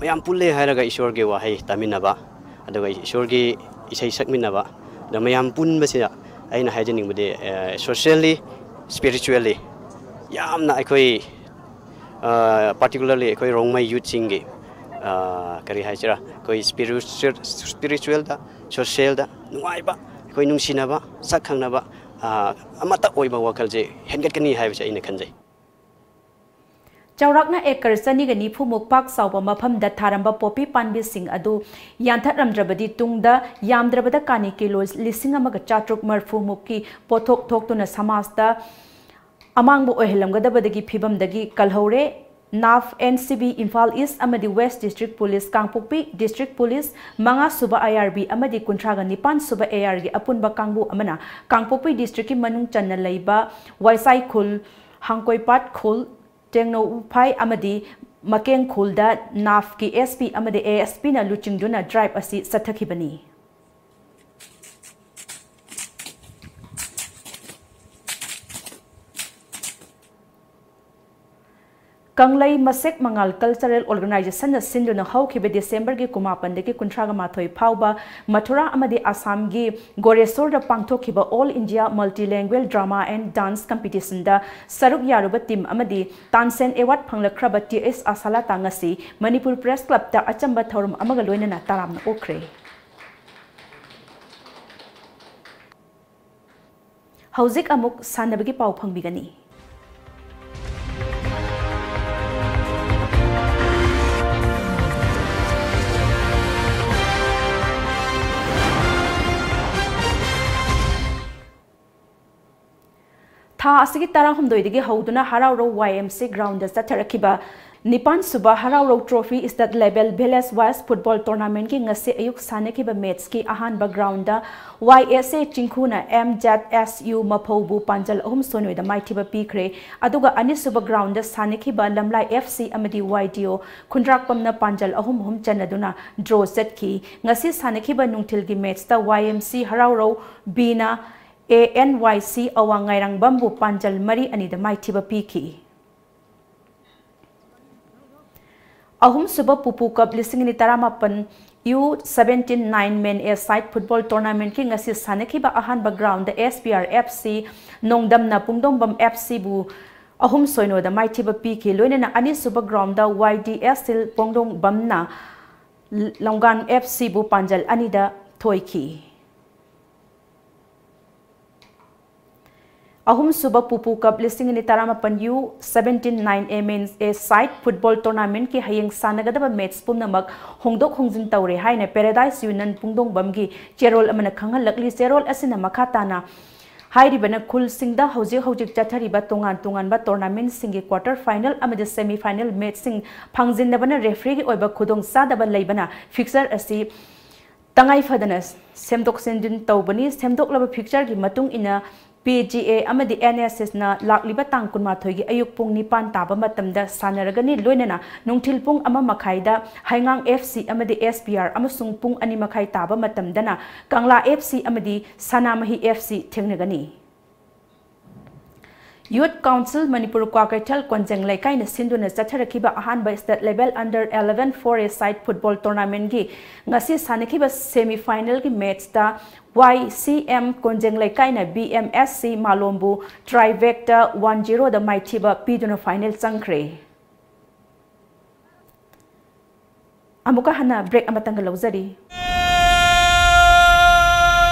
ꯃꯌꯥꯝ ꯄꯨꯜꯂꯦ ꯍꯥꯏꯔꯒ ꯏꯁꯣꯔꯒꯤ ꯋꯥꯍꯩ ꯇꯥꯃꯤꯟꯅꯕ, ꯑꯗꯨꯒ ꯏꯁꯣꯔꯒꯤ ꯏꯁꯩ ꯁꯛꯃꯤꯟꯅꯕ, ꯑꯗ ꯃꯌꯥꯝ ꯄꯨꯟꯕꯁꯤꯗ ꯑꯩꯅ ꯍꯥꯏꯖꯅꯤꯡꯕꯗꯤ, ꯑ, socially, spiritually ꯌꯥꯝꯅ ꯑꯩꯈꯣꯏ, ꯑ, particularly ꯑꯩꯈꯣꯏ ꯔꯣꯡꯃꯩ youthꯁꯤꯡꯒꯤ, ꯑ, ꯀꯔꯤ ꯍꯥꯏꯁꯤꯔꯥ, ꯑꯩꯈꯣꯏ spiritual, spiritualꯗ, socialꯗ ꯅꯨꯡꯉꯥꯏꯕ, ꯑꯩꯈꯣꯏ ꯅꯨꯡꯁꯤꯅꯕ, ꯁꯛ ꯈꯪꯅꯕ, ꯑ, ꯑꯃꯠꯇ ꯑꯣꯏꯕ ꯋꯥꯈꯜꯁꯦ ꯍꯦꯟꯒꯠꯀꯅꯤ ꯍꯥꯏꯕꯁꯦ ꯑꯩꯅ ꯈꯟꯖꯩ꯫ ꯆꯥꯎꯔꯥꯛꯅ ꯑꯦꯀꯔ ꯆꯅꯤꯒ ꯅꯤꯐꯨ ꯃꯨꯛ ꯄꯥꯛ ꯆꯥꯎꯕ ꯃꯐꯝꯗ ꯊꯥꯔꯝꯕ ꯄꯣꯄꯤ ꯄꯥꯝꯕꯤꯁꯤꯡ ꯑꯗꯨ ꯌꯥꯟꯊꯠꯂꯝꯗ꯭ꯔꯕꯗꯤ ꯇꯨꯡꯗ ꯌꯥꯝꯗ꯭ꯔꯕꯗ ꯀꯥꯅꯤ ꯀꯤꯂꯣ ꯂꯤꯁꯤꯡ ꯑꯃꯒ ꯆꯥꯇ꯭ꯔꯨꯛ ꯃꯔꯐꯨ ꯃꯨꯛꯀꯤ ꯄꯣꯠꯊꯣꯛ ꯊꯣꯛꯇꯨꯅ ꯁꯃꯥꯖꯇ ꯑꯃꯥꯡꯕ ꯑꯣꯏꯍꯜꯂꯝꯒꯗꯕꯗꯒꯤ ꯐꯤꯕꯝꯗꯒꯤ ꯀꯜꯍꯧꯔꯦ꯫ ꯅꯥꯐ, ꯑꯦꯟ ꯁꯤ ꯕꯤ, ꯏꯝꯐꯥꯜ ꯏꯁ ꯑꯃꯗꯤ ꯋꯦꯁ ꯗꯤꯁꯇ꯭ꯔꯤꯛ ꯄꯨꯂꯤꯁ, ꯀꯥꯡꯄꯣꯛꯄꯤ ꯗꯤꯁꯇ꯭ꯔꯤꯛ ꯄꯨꯂꯤꯁ, ꯃꯉꯥ ꯁꯨꯕ ꯑꯥꯏ ꯑꯥꯔ ꯕꯤ ꯑꯃꯗꯤ ꯀꯨꯟꯊ꯭ꯔꯥꯒ ꯅꯤꯄꯥꯟ ꯁꯨꯕ ꯑꯦ ꯑꯥꯔꯒꯤ ꯑꯄꯨꯟꯕ ꯀꯥꯡꯕꯨ ꯑꯃꯅ ꯀꯥꯡꯄꯣꯛꯄꯤ ꯗꯤꯁꯇ꯭ꯔꯤꯛꯀꯤ ꯃꯅꯨꯡ ꯆꯟꯅ ꯂꯩꯕ ꯋꯥꯏꯁꯥꯏ ꯈꯨꯜ, ꯍꯥꯡꯀꯣꯏꯄꯥꯠ ꯈꯨꯜ, ꯇꯦꯡꯅꯧꯐꯥꯏ ꯑꯃꯗꯤ ꯃꯀꯦꯡ ꯈꯨꯜꯗ ꯅꯥꯐꯀꯤ ꯑꯦꯁ ꯄꯤ ꯑꯃꯗꯤ ꯑꯦ ꯑꯦꯁ ꯄꯤꯅ ꯂꯨꯆꯤꯡꯗꯨꯅ ꯗ꯭ꯔꯥꯏꯕ ꯑꯁꯤ ꯆꯠꯊꯈꯤꯕꯅꯤ꯫ ꯀꯪꯂꯩ ꯃꯁꯦꯛ ꯃꯉꯥꯜ ꯀꯜꯆꯔꯦꯜ ꯑꯣꯔꯒꯅꯥꯏꯖꯦꯁꯟꯅ ꯁꯤꯟꯗꯨꯅ ꯍꯧꯈꯤꯕ ꯗꯤꯁꯦꯝꯕꯔꯒꯤ ꯀꯨꯟꯃꯥꯄꯟꯗꯒꯤ ꯀꯨꯟꯊ꯭ꯔꯥꯒ ꯃꯥꯊꯣꯏ ꯐꯥꯎꯕ ꯃꯊꯨꯔꯥ ꯑꯃꯗꯤ ꯑꯁꯥꯝꯒꯤ ꯒꯣꯔꯦꯁꯣꯔꯗ ꯄꯥꯡꯊꯣꯛꯈꯤꯕ All India Multilingual Drama and Dance Competitionꯗ ꯁꯔꯨꯛ ꯌꯥꯔꯨꯕ ꯇꯤꯝ ꯑꯃꯗꯤ ꯇꯥꯟꯁꯦꯟ ꯑꯦꯋꯥꯔꯗ ꯐꯪꯂꯛꯈ꯭ꯔꯕ ꯇꯤ ꯑꯦꯁ ꯑꯁꯥꯂꯥꯇꯥ ꯉꯁꯤ ꯃꯅꯤꯄꯨꯔ ꯄ꯭ꯔꯦꯁ ꯀ꯭ꯂꯕꯇ ꯑꯆꯝꯕ ꯊꯧꯔꯝ ꯑꯃꯒ ꯂꯣꯏꯅꯅ ꯇꯔꯥꯝꯅ ꯑꯣꯛꯈ꯭ꯔꯦ꯫ ꯍꯧꯖꯤꯛ ꯑꯃꯨꯛ ꯁꯥꯟꯅꯕꯒꯤ ꯄꯥꯎ ꯐꯪꯕꯤꯒꯅꯤ꯫ ꯊꯥ ꯑꯁꯤꯒꯤ ꯇꯔꯥꯍꯨꯝꯗꯣꯏꯗꯒꯤ ꯍꯧꯗꯨꯅ ꯍꯔꯥꯎꯔꯧ ꯋꯥꯏ ꯑꯦꯝ ꯁꯤ ꯒ꯭ꯔꯥꯎꯟꯗ ꯆꯠꯊꯔꯛꯈꯤꯕ ꯅꯤꯄꯥꯟ ꯁꯨꯕ ꯍꯔꯥꯎꯔꯧ trophy state level village wise football ꯇꯣꯔꯅꯥꯃꯦꯟꯠꯀꯤ ꯉꯁꯤ ꯑꯌꯨꯛ ꯁꯥꯟꯅꯈꯤꯕ ꯃꯦꯠꯁꯀꯤ ꯑꯍꯥꯟꯕ ꯒ꯭ꯔꯥꯎꯟꯗ ꯋꯥꯏ ꯑꯦꯁ ꯑꯦ ꯆꯤꯡꯈꯨꯅ ꯑꯦꯝ ꯖꯦꯠ ꯑꯦꯁ ꯌꯨ ꯃꯐꯧꯕꯨ ꯄꯥꯟꯖꯜ ꯑꯍꯨꯝ ꯁꯣꯏꯅꯣꯏꯗ ꯃꯥꯏꯊꯤꯕ ꯄꯤꯈ꯭ꯔꯦ꯫ ꯑꯗꯨꯒ ꯑꯅꯤꯁꯨꯕ ꯒ꯭ꯔꯥꯎꯟꯗ ꯁꯥꯟꯅꯈꯤꯕ ꯂꯝꯂꯥꯏ ꯑꯦꯐ ꯁꯤ ꯑꯃꯗꯤ ꯋꯥꯏ ꯗꯤ ꯑꯣ ꯈꯨꯟꯗ꯭ꯔꯥꯛꯄꯝꯅ ꯄꯥꯟꯖꯜ ꯑꯍꯨꯝ ꯑꯍꯨꯝ ꯆꯟꯅꯗꯨꯅ ꯗ꯭ꯔꯣ ꯆꯠꯈꯤ꯫ ꯉꯁꯤ ꯁꯥꯟꯅꯈꯤꯕ ꯅꯨꯡꯊꯤꯜꯒꯤ ꯃꯦꯠꯁꯇ ꯋꯥꯏ ꯑꯦꯝ ꯁꯤ ꯍꯔꯥꯎꯔꯧ ꯕꯤꯅ ꯑꯦ ꯑꯦꯟ ꯋꯥꯏ ꯁꯤ ꯑꯋꯥꯡ ꯉꯥꯏꯔꯥꯡꯕꯝꯕꯨ ꯄꯥꯟꯖꯜ ꯃꯔꯤ ꯑꯅꯤꯗ ꯃꯥꯏꯊꯤꯕ ꯄꯤꯈꯤ꯫ ꯑꯍꯨꯝꯁꯨꯕ ꯄꯨꯄꯨ ꯀꯞ ꯂꯤꯁꯤꯡ ꯑꯅꯤ ꯇꯔꯥꯃꯥꯄꯟ ꯌꯨ ꯁꯕꯦꯟꯇꯤꯟ ꯅꯥꯏꯟ ꯃꯦꯟ ꯑꯦ ꯁꯥꯏꯠ ꯐꯨꯠꯕꯣꯜ ꯇꯣꯔꯅꯥꯃꯦꯟꯠꯀꯤ ꯉꯁꯤ ꯁꯥꯟꯅꯈꯤꯕ ꯑꯍꯥꯟꯕ ꯒ꯭ꯔꯥꯎꯟꯗ ꯑꯦꯁ B R F C ꯅꯣꯡꯗꯝꯅ ꯄꯨꯡꯗꯣꯡꯕꯝ F ꯁꯤꯕꯨ ꯑꯍꯨꯝ ꯁꯣꯏꯅꯣꯗ ꯃꯥꯏꯊꯤꯕ ꯄꯤꯈꯤ꯫ ꯂꯣꯏꯅꯅ ꯑꯅꯤꯁꯨꯕ ꯒ꯭ꯔꯥꯎꯟꯗ ꯋꯥꯏ ꯗꯤ ꯑꯦꯁ ꯁꯤꯜ ꯄꯣꯡꯗꯣꯡꯕꯝꯅ ꯂꯣꯡꯒꯥꯟ ꯑꯦꯐ ꯁꯤꯕꯨ ꯄꯥꯟꯖꯜ ꯑꯅꯤꯗ ꯊꯣꯏꯈꯤ꯫ ꯑꯍꯨꯝꯁꯨꯕ ꯄꯨꯄꯨ ꯀꯞ ꯂꯤꯁꯤꯡ ꯑꯅꯤ ꯇꯔꯥꯃꯥꯄꯟ ꯌꯨ ꯁꯕꯦꯟꯇꯤꯟ ꯅꯥꯏꯟ ꯑꯦ ꯃꯦꯟ ꯑꯦ ꯁꯥꯏꯠ ꯐꯨꯠꯕꯣꯜ ꯇꯣꯔꯅꯥꯃꯦꯟꯠꯀꯤ ꯍꯌꯦꯡ ꯁꯥꯟꯅꯒꯗꯕ ꯃꯦꯠꯆ ꯄꯨꯝꯅꯃꯛ ꯍꯣꯡꯗꯣꯛ ꯍꯣꯡꯖꯤꯟ ꯇꯧꯔꯦ ꯍꯥꯏꯅ ꯄꯦꯔꯥꯗꯥꯏꯁ ꯌꯨꯅꯤꯌꯟ ꯄꯨꯡꯗꯣꯡꯕꯝꯒꯤ ꯆꯦꯔꯣꯜ ꯑꯃꯅ ꯈꯪꯍꯜꯂꯛꯂꯤ꯫ ꯆꯦꯔꯣꯜ ꯑꯁꯤꯅ ꯃꯈꯥ ꯇꯥꯅ ꯍꯥꯏꯔꯤꯕꯅ ꯈꯨꯜꯁꯤꯡꯗ ꯍꯧꯖꯤꯛ ꯍꯧꯖꯤꯛ ꯆꯠꯊꯔꯤꯕ ꯇꯣꯉꯥꯟ ꯇꯣꯉꯥꯟꯕ ꯇꯣꯔꯅꯥꯃꯦꯟꯠꯁꯤꯡꯒꯤ ꯀ꯭ꯋꯥꯔꯇꯔ ꯐꯥꯏꯅꯦꯜ ꯑꯃꯗꯤ ꯁꯦꯃꯤ ꯐꯥꯏꯅꯦꯜ ꯃꯦꯠꯆꯁꯤꯡ ꯐꯪꯖꯤꯟꯅꯕꯅ ꯔꯦꯐ꯭ꯔꯤꯒꯤ ꯑꯣꯏꯕ ꯈꯨꯗꯣꯡꯆꯥꯗꯕ ꯂꯩꯕꯅ ꯐꯤꯛꯆꯔ ꯑꯁꯤ ꯇꯉꯥꯏ ꯐꯗꯅ ꯁꯦꯝꯗꯣꯛ ꯁꯦꯝꯖꯤꯟ ꯇꯧꯕꯅꯤ꯫ ꯁꯦꯝꯗꯣꯛꯂꯕ ꯐꯤꯛꯆꯔꯒꯤ ꯃꯇꯨꯡ ꯏꯟꯅ ꯄꯤ ꯖꯤ ꯑꯦ ꯑꯃꯗꯤ ꯑꯦꯟ ꯑꯦꯁ ꯑꯦꯁꯅ ꯂꯥꯛꯂꯤꯕ ꯇꯥꯡ ꯀꯨꯟꯃꯥꯊꯣꯏꯒꯤ ꯑꯌꯨꯛ ꯄꯨꯡ ꯅꯤꯄꯥꯟ ꯇꯥꯕ ꯃꯇꯝꯗ ꯁꯥꯟꯅꯔꯒꯅꯤ꯫ ꯂꯣꯏꯅꯅ ꯅꯨꯡꯊꯤꯜ ꯄꯨꯡ ꯑꯃ ꯃꯈꯥꯏꯗ ꯍꯩꯉꯥꯡ ꯑꯦꯐ ꯁꯤ ꯑꯃꯗꯤ ꯑꯦꯁ ꯕꯤ ꯑꯥꯔ ꯑꯃꯁꯨꯡ ꯄꯨꯡ ꯑꯅꯤ ꯃꯈꯥꯏ ꯇꯥꯕ ꯃꯇꯝꯗꯅ ꯀꯪꯂꯥ ꯑꯦꯐ ꯁꯤ ꯑꯃꯗꯤ ꯁꯅꯥꯃꯍꯤ ꯑꯦꯐ ꯁꯤ ꯊꯦꯡꯅꯒꯅꯤ꯫ ꯌꯨꯠ ꯀꯥꯎꯟꯁꯤꯜ ꯃꯅꯤꯄꯨꯔ ꯀ꯭ꯋꯥꯀꯩꯊꯦꯜ ꯀꯣꯟꯖꯦꯡ ꯂꯩꯀꯥꯏꯅ ꯁꯤꯟꯗꯨꯅ ꯆꯠꯊꯔꯛꯈꯤꯕ ꯑꯍꯥꯟꯕ state level under eleven four a side football ꯇꯣꯔꯅꯥꯃꯦꯟꯠꯀꯤ ꯉꯁꯤ ꯁꯥꯟꯅꯈꯤꯕ ꯁꯦꯃꯤ ꯐꯥꯏꯅꯦꯜꯒꯤ ꯃꯦꯠꯆꯇ ꯋꯥꯏ ꯁꯤ ꯑꯦꯝ ꯀꯣꯟꯖꯦꯡ ꯂꯩꯀꯥꯏꯅ ꯕꯤ ꯑꯦꯝ ꯑꯦꯁ ꯁꯤ ꯃꯥꯂꯣꯝꯕꯨ ꯇ꯭ꯔꯥꯏꯕꯦꯛꯇ ꯋꯥꯟ ꯖꯤꯔꯣꯗ ꯃꯥꯏꯊꯤꯕ ꯄꯤꯗꯨꯅ ꯐꯥꯏꯅꯦꯜ ꯆꯪꯈ꯭ꯔꯦ꯫ ꯑꯃꯨꯛꯀ ꯍꯟꯅ break ꯑꯃꯇꯪꯒ ꯂꯧꯖꯔꯤ꯫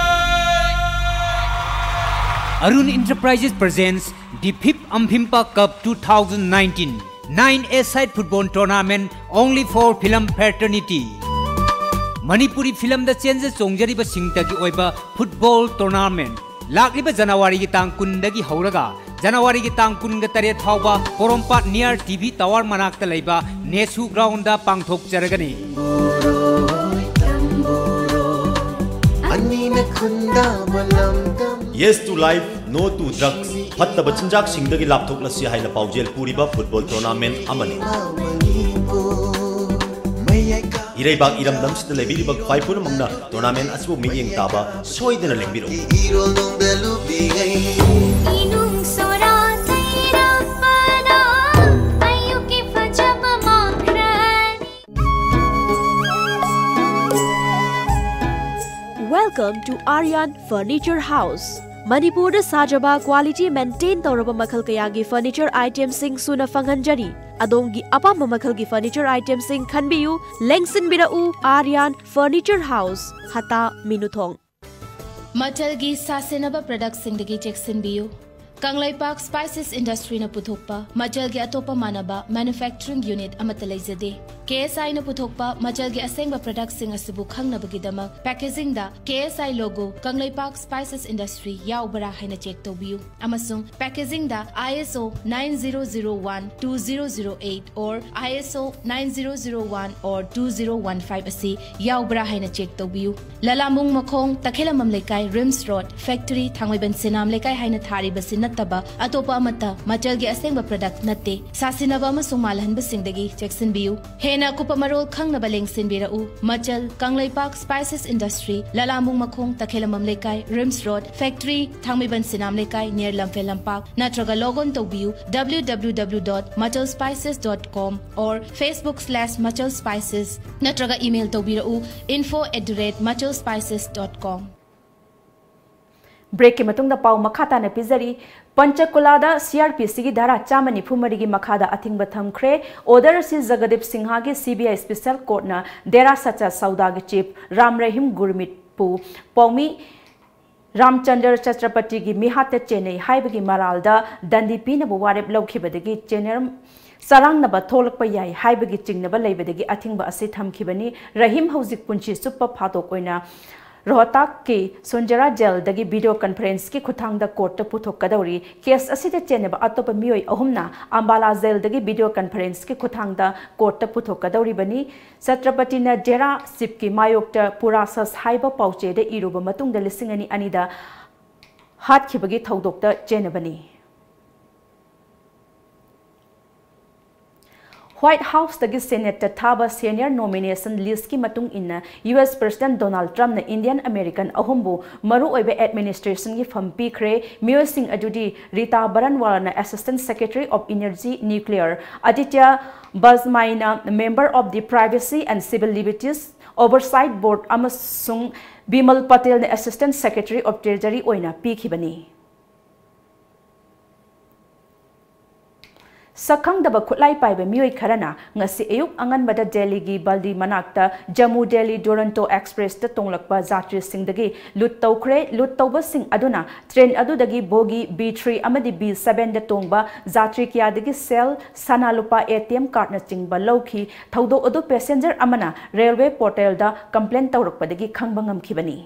Arun Enterprises presents the fifth Amphimpa Cup two thousand nineteen, nine A side football tournament only for film fraternity. Manipuri ꯐꯤꯂꯝꯗ ꯆꯦꯟꯖ ꯆꯣꯡꯖꯔꯤꯕꯁꯤꯡꯇꯒꯤ ꯑꯣꯏꯕ ꯐꯨꯠꯕꯣꯜ ꯇꯣꯔꯅꯥꯃꯦꯟꯠ꯫ ꯂꯥꯛꯂꯤꯕ ꯖꯅꯋꯥꯔꯤꯒꯤ ꯇꯥꯡ ꯀꯨꯟꯗꯒꯤ ꯍꯧꯔꯒ ꯖꯅꯋꯥꯔꯤꯒꯤ ꯇꯥꯡ ꯀꯨꯟꯒ ꯇꯔꯦꯠ ꯐꯥꯎꯕ ꯄꯣꯔꯣꯝꯄꯥꯠ ꯅꯤꯌꯔ ꯇꯤ ꯚꯤ ꯇꯥꯋꯔ ꯃꯅꯥꯛꯇ ꯂꯩꯕ ꯅꯦꯁꯨ ꯒ꯭ꯔꯥꯎꯟꯗ ꯄꯥꯡꯊꯣꯛꯆꯔꯒꯅꯤ꯫ ꯑꯅꯤꯅ ꯈꯨꯟꯗꯥꯕ ꯂꯝꯗꯝ꯫ Yes to life, no to drugs. ꯐꯠꯇꯕ ꯆꯤꯟꯖꯥꯛꯁꯤꯡꯗꯒꯤ ꯂꯥꯞꯊꯣꯛꯂꯁꯤ ꯍꯥꯏꯅ ꯄꯥꯎꯖꯦꯜ ꯄꯨꯔꯤꯕ ꯐꯨꯠꯕꯣꯜ ꯇꯣꯔꯅꯥꯃꯦꯟꯠ ꯑꯃꯅꯤ꯫ ꯃꯅꯤꯄꯨꯔ ꯃꯌꯥꯏ ꯀꯥ- ꯏꯔꯩꯕꯥꯛ ꯏꯔꯝꯗꯝꯁꯤꯗ ꯂꯩꯕꯤꯔꯤꯕ ꯈ꯭ꯋꯥꯏ ꯄꯨꯝꯅꯃꯛꯅ ꯇꯣꯔꯅꯥꯃꯦꯟꯠ ꯑꯁꯤꯕꯨ ꯃꯤꯠꯌꯦꯡ ꯇꯥꯕ ꯁꯣꯏꯗꯅ ꯂꯦꯡꯕꯤꯔꯛꯎ꯫ ꯏꯔꯣꯜ ꯅꯨꯡꯗ ꯂꯨꯞꯂꯤꯉꯩ꯫ ꯏꯅꯨꯡ ꯁꯣꯔꯥ ꯇꯩꯔꯛꯄꯅ ꯑꯌꯨꯛꯀꯤ ꯐꯖꯕ ꯃꯥꯡꯈ꯭ꯔꯦ꯫ Welcome to Aryan Furniture House. ꯃꯅꯤꯄꯨꯔꯗ ꯁꯥꯖꯕ quality maintain ꯇꯧꯔꯕ ꯃꯈꯜ ꯀꯌꯥꯒꯤ furniture itemꯁꯤꯡ ꯁꯨꯅ ꯐꯪꯍꯟꯖꯔꯤ꯫ ꯑꯗꯣꯝꯒꯤ ꯑꯄꯥꯝꯕ ꯃꯈꯜꯒꯤ furniture itemꯁꯤꯡ ꯈꯟꯕꯤꯌꯨ, ꯂꯦꯡꯁꯤꯟꯕꯤꯔꯛꯎ꯫ Aryan Furniture House, ꯍꯇꯥ, ꯃꯤꯅꯨꯊꯣꯡ꯫ ꯃꯆꯜꯒꯤ ꯁꯥꯁꯤꯟꯅꯕ productꯁꯤꯡꯗꯒꯤ ꯆꯦꯛꯁꯤꯟꯕꯤꯌꯨ꯫ Kangleipak Spices Industryꯅ ꯄꯨꯊꯣꯛꯄ ꯃꯆꯜꯒꯤ ꯑꯇꯣꯞꯄ ꯃꯥꯟꯅꯕ manufacturing unit ꯑꯃꯠꯇ ꯂꯩꯖꯗꯦ꯫ KSIꯅ ꯄꯨꯊꯣꯛꯄ ꯃꯆꯜꯒꯤ ꯑꯁꯦꯡꯕ productꯁꯤꯡ ꯑꯁꯤꯕꯨ ꯈꯪꯅꯕꯒꯤꯗꯃꯛ packagingꯗ KSI logo Kangleipak Spices Industry ꯌꯥꯎꯕ꯭ꯔꯥ ꯍꯥꯏꯅ check ꯇꯧꯕꯤꯌꯨ, ꯑꯃꯁꯨꯡ packagingꯗ ISO nine zero zero one two zero zero eight or ISO nine zero zero one or two zero one five ꯑꯁꯤ ꯌꯥꯎꯕ꯭ꯔꯥ ꯍꯥꯏꯅ check ꯇꯧꯕꯤꯌꯨ꯫ ꯂꯂꯥꯃꯨꯡ ꯃꯈꯣꯡ, ꯇꯈꯦꯂꯝꯕꯝ ꯂꯩꯀꯥꯏ, RIMS Road, factory, ꯊꯥꯡꯃꯩꯕꯟ ꯁꯤꯅꯥꯝ ꯂꯩꯀꯥꯏ ꯍꯥꯏꯅ ꯊꯥꯔꯤꯕꯁꯤ ꯅꯠꯇꯕ ꯑꯇꯣꯞꯄ ꯑꯃꯠꯇ ꯃꯆꯜꯒꯤ ꯑꯁꯦꯡꯕ product ꯅꯠꯇꯦ꯫ ꯁꯥꯁꯤꯟꯅꯕ ꯑꯃꯁꯨꯡ ꯃꯥꯜꯍꯟꯕꯁꯤꯡꯗꯒꯤ ꯆꯦꯛꯁꯤꯟꯕꯤꯌꯨ꯫ ꯍꯦꯟꯅ ꯑꯀꯨꯞꯄ ꯃꯔꯣꯜ ꯈꯪꯅꯕ ꯂꯦꯡꯁꯤꯟꯕꯤꯔꯛꯎ꯫ ꯃꯆꯜ, ꯀꯪꯂꯩꯄꯥꯛ Spices Industry, ꯂꯂꯥꯃꯨꯡ ꯃꯈꯣꯡ, ꯇꯈꯦꯂꯝꯕꯝ ꯂꯩꯀꯥꯏ, RIMS Road, factory, ꯊꯥꯡꯃꯩꯕꯟ ꯁꯤꯅꯥꯝ ꯂꯩꯀꯥꯏ, near ꯂꯝꯐꯦꯜ ꯂꯝꯄꯥꯛ, ꯅꯠꯇ꯭ꯔꯒ log on ꯇꯧꯕꯤꯌꯨ W W W dot machal spices dot com or Facebook slash machal spices, ꯅꯠꯇ꯭ꯔꯒ email ꯇꯧꯕꯤꯔꯛꯎ info at the rate machal spices dot com꯫ Breakꯀꯤ ꯃꯇꯨꯡꯗ ꯄꯥꯎ ꯃꯈꯥ ꯇꯥꯅ ꯄꯤꯖꯔꯤ꯫ ꯄꯟꯆꯀꯨꯂꯥꯗ CrPCꯒꯤ ꯙꯥꯔꯥ ꯆꯥꯝꯃ ꯅꯤꯐꯨ ꯃꯔꯤꯒꯤ ꯃꯈꯥꯗ ꯑꯊꯤꯡꯕ ꯊꯝꯈ꯭ꯔꯦ꯫ Order ꯑꯁꯤ ꯖꯒꯗꯤꯞ ꯁꯤꯡꯍꯒꯤ CBI Special Courtꯅ ꯗꯦꯔꯥ ꯁꯆꯥ ꯁꯧꯗꯥꯒꯤ chief Ram Rahim ꯒꯨꯔꯃꯤꯠꯄꯨ ꯄꯥꯎꯃꯤ ꯔꯥꯝꯆꯟꯗ꯭ꯔ ꯆꯇ꯭ꯔꯄꯇꯤꯒꯤ ꯃꯤꯍꯥꯠꯇ ꯆꯦꯟꯅꯩ ꯍꯥꯏꯕꯒꯤ ꯃꯔꯥꯜꯗ ꯗꯟꯗꯤ ꯄꯤꯅꯕ ꯋꯥꯔꯦꯞ ꯂꯧꯈꯤꯕꯗꯒꯤ ꯆꯦꯟꯅꯔꯝ-, ꯆꯔꯥꯡꯅꯕ ꯊꯣꯛꯂꯛꯄ ꯌꯥꯏ ꯍꯥꯏꯕꯒꯤ ꯆꯤꯡꯅꯕ ꯂꯩꯕꯗꯒꯤ ꯑꯊꯤꯡꯕ ꯑꯁꯤ ꯊꯝꯈꯤꯕꯅꯤ꯫ ꯔꯍꯤꯝ ꯍꯧꯖꯤꯛ ꯄꯨꯟꯁꯤ ꯆꯨꯞꯄ ꯐꯥꯗꯣꯛ ꯑꯣꯏꯅ ꯔꯣꯍꯇꯥꯛꯀꯤ ꯁꯣꯟꯖꯦꯔꯥ ꯖꯦꯜꯗꯒꯤ video conferenceꯀꯤ ꯈꯨꯠꯊꯥꯡꯗ courtꯇ ꯄꯨꯊꯣꯛꯀꯗꯧꯔꯤ꯫ Case ꯑꯁꯤꯗ ꯆꯦꯟꯅꯕ ꯑꯇꯣꯞꯄ ꯃꯤꯑꯣꯏ ꯑꯍꯨꯝꯅ ꯑꯝꯕꯥꯂꯥ ꯖꯦꯜꯗꯒꯤ video conferenceꯀꯤ ꯈꯨꯠꯊꯥꯡꯗ courtꯇ ꯄꯨꯊꯣꯛꯀꯗꯧꯔꯤꯕꯅꯤ꯫ ꯆꯇ꯭ꯔꯄꯇꯤꯅ ꯗꯦꯔꯥ chiefꯀꯤ ꯃꯥꯌꯣꯛꯇ ꯄꯨꯔꯥꯁꯁ ꯍꯥꯏꯕ ꯄꯥꯎꯆꯦꯗ ꯏꯔꯨꯕ ꯃꯇꯨꯡꯗ ꯂꯤꯁꯤꯡ ꯑꯅꯤ ꯑꯅꯤꯗ ꯍꯥꯠꯈꯤꯕꯒꯤ ꯊꯧꯗꯣꯛꯇ ꯆꯦꯟꯅꯕꯅꯤ꯫ White Houseꯇꯒꯤ Senateꯇ ꯊꯥꯕ senior nomination listꯀꯤ ꯃꯇꯨꯡ ꯏꯟꯅ, US President Donald Trumpꯅ Indian American ꯑꯍꯨꯝꯕꯨ ꯃꯔꯨꯑꯣꯏꯕ administrationꯒꯤ ꯐꯝ ꯄꯤꯈ꯭ꯔꯦ꯫ ꯃꯤꯑꯣꯏꯁꯤꯡ ꯑꯗꯨꯗꯤ Rita ꯕꯔꯟꯋꯥꯂꯥꯅ Assistant Secretary of Energy Nuclear, Aditya ꯕꯥꯖꯃꯥꯏꯅ Member of the Privacy and Civil Liberties Oversight Board ꯑꯃꯁꯨꯡ ꯕꯤꯃꯜ ꯄꯇꯦꯜꯅ Assistant Secretary of Treasury ꯑꯣꯏꯅ ꯄꯤꯈꯤꯕꯅꯤ꯫ ꯁꯛꯈꯪꯗꯕ ꯈꯨꯠꯂꯥꯏ ꯄꯥꯏꯕ ꯃꯤꯑꯣꯏ ꯈꯔꯅ ꯉꯁꯤ ꯑꯌꯨꯛ ꯑꯉꯟꯕꯗ ꯗꯦꯜꯂꯤꯒꯤ ꯕꯜꯗꯤ ꯃꯅꯥꯛꯇ ꯖꯝꯃꯨ ꯗꯦꯜꯂꯤ ꯗꯨꯔꯟꯇꯣ ꯑꯦꯛꯁꯄ꯭ꯔꯦꯁꯇ ꯇꯣꯡꯂꯛꯄ ꯖꯥꯇ꯭ꯔꯤꯁꯤꯡꯗꯒꯤ ꯂꯨꯠ ꯇꯧꯈ꯭ꯔꯦ꯫ ꯂꯨꯠ ꯇꯧꯕꯁꯤꯡ ꯑꯗꯨꯅ ꯇ꯭ꯔꯦꯟ ꯑꯗꯨꯗꯒꯤ ꯕꯣꯒꯤ B three ꯑꯃꯗꯤ B sevenꯗ ꯇꯣꯡꯕ ꯖꯥꯇ꯭ꯔꯤ ꯀꯌꯥꯗꯒꯤ ꯁꯦꯜ, ꯁꯅꯥ ꯂꯨꯄꯥ, ATM cardꯅꯆꯤꯡꯕ ꯂꯧꯈꯤ꯫ ꯊꯧꯗꯣꯛ ꯑꯗꯨ ꯄꯦꯁꯦꯟꯖꯔ ꯑꯃꯅ ꯔꯦꯜꯋꯦ ꯄꯣꯔꯇꯦꯜꯗ ꯀꯝꯄ꯭ꯂꯦꯟ ꯇꯧꯔꯛꯄꯗꯒꯤ ꯈꯪꯕ ꯉꯝꯈꯤꯕꯅꯤ꯫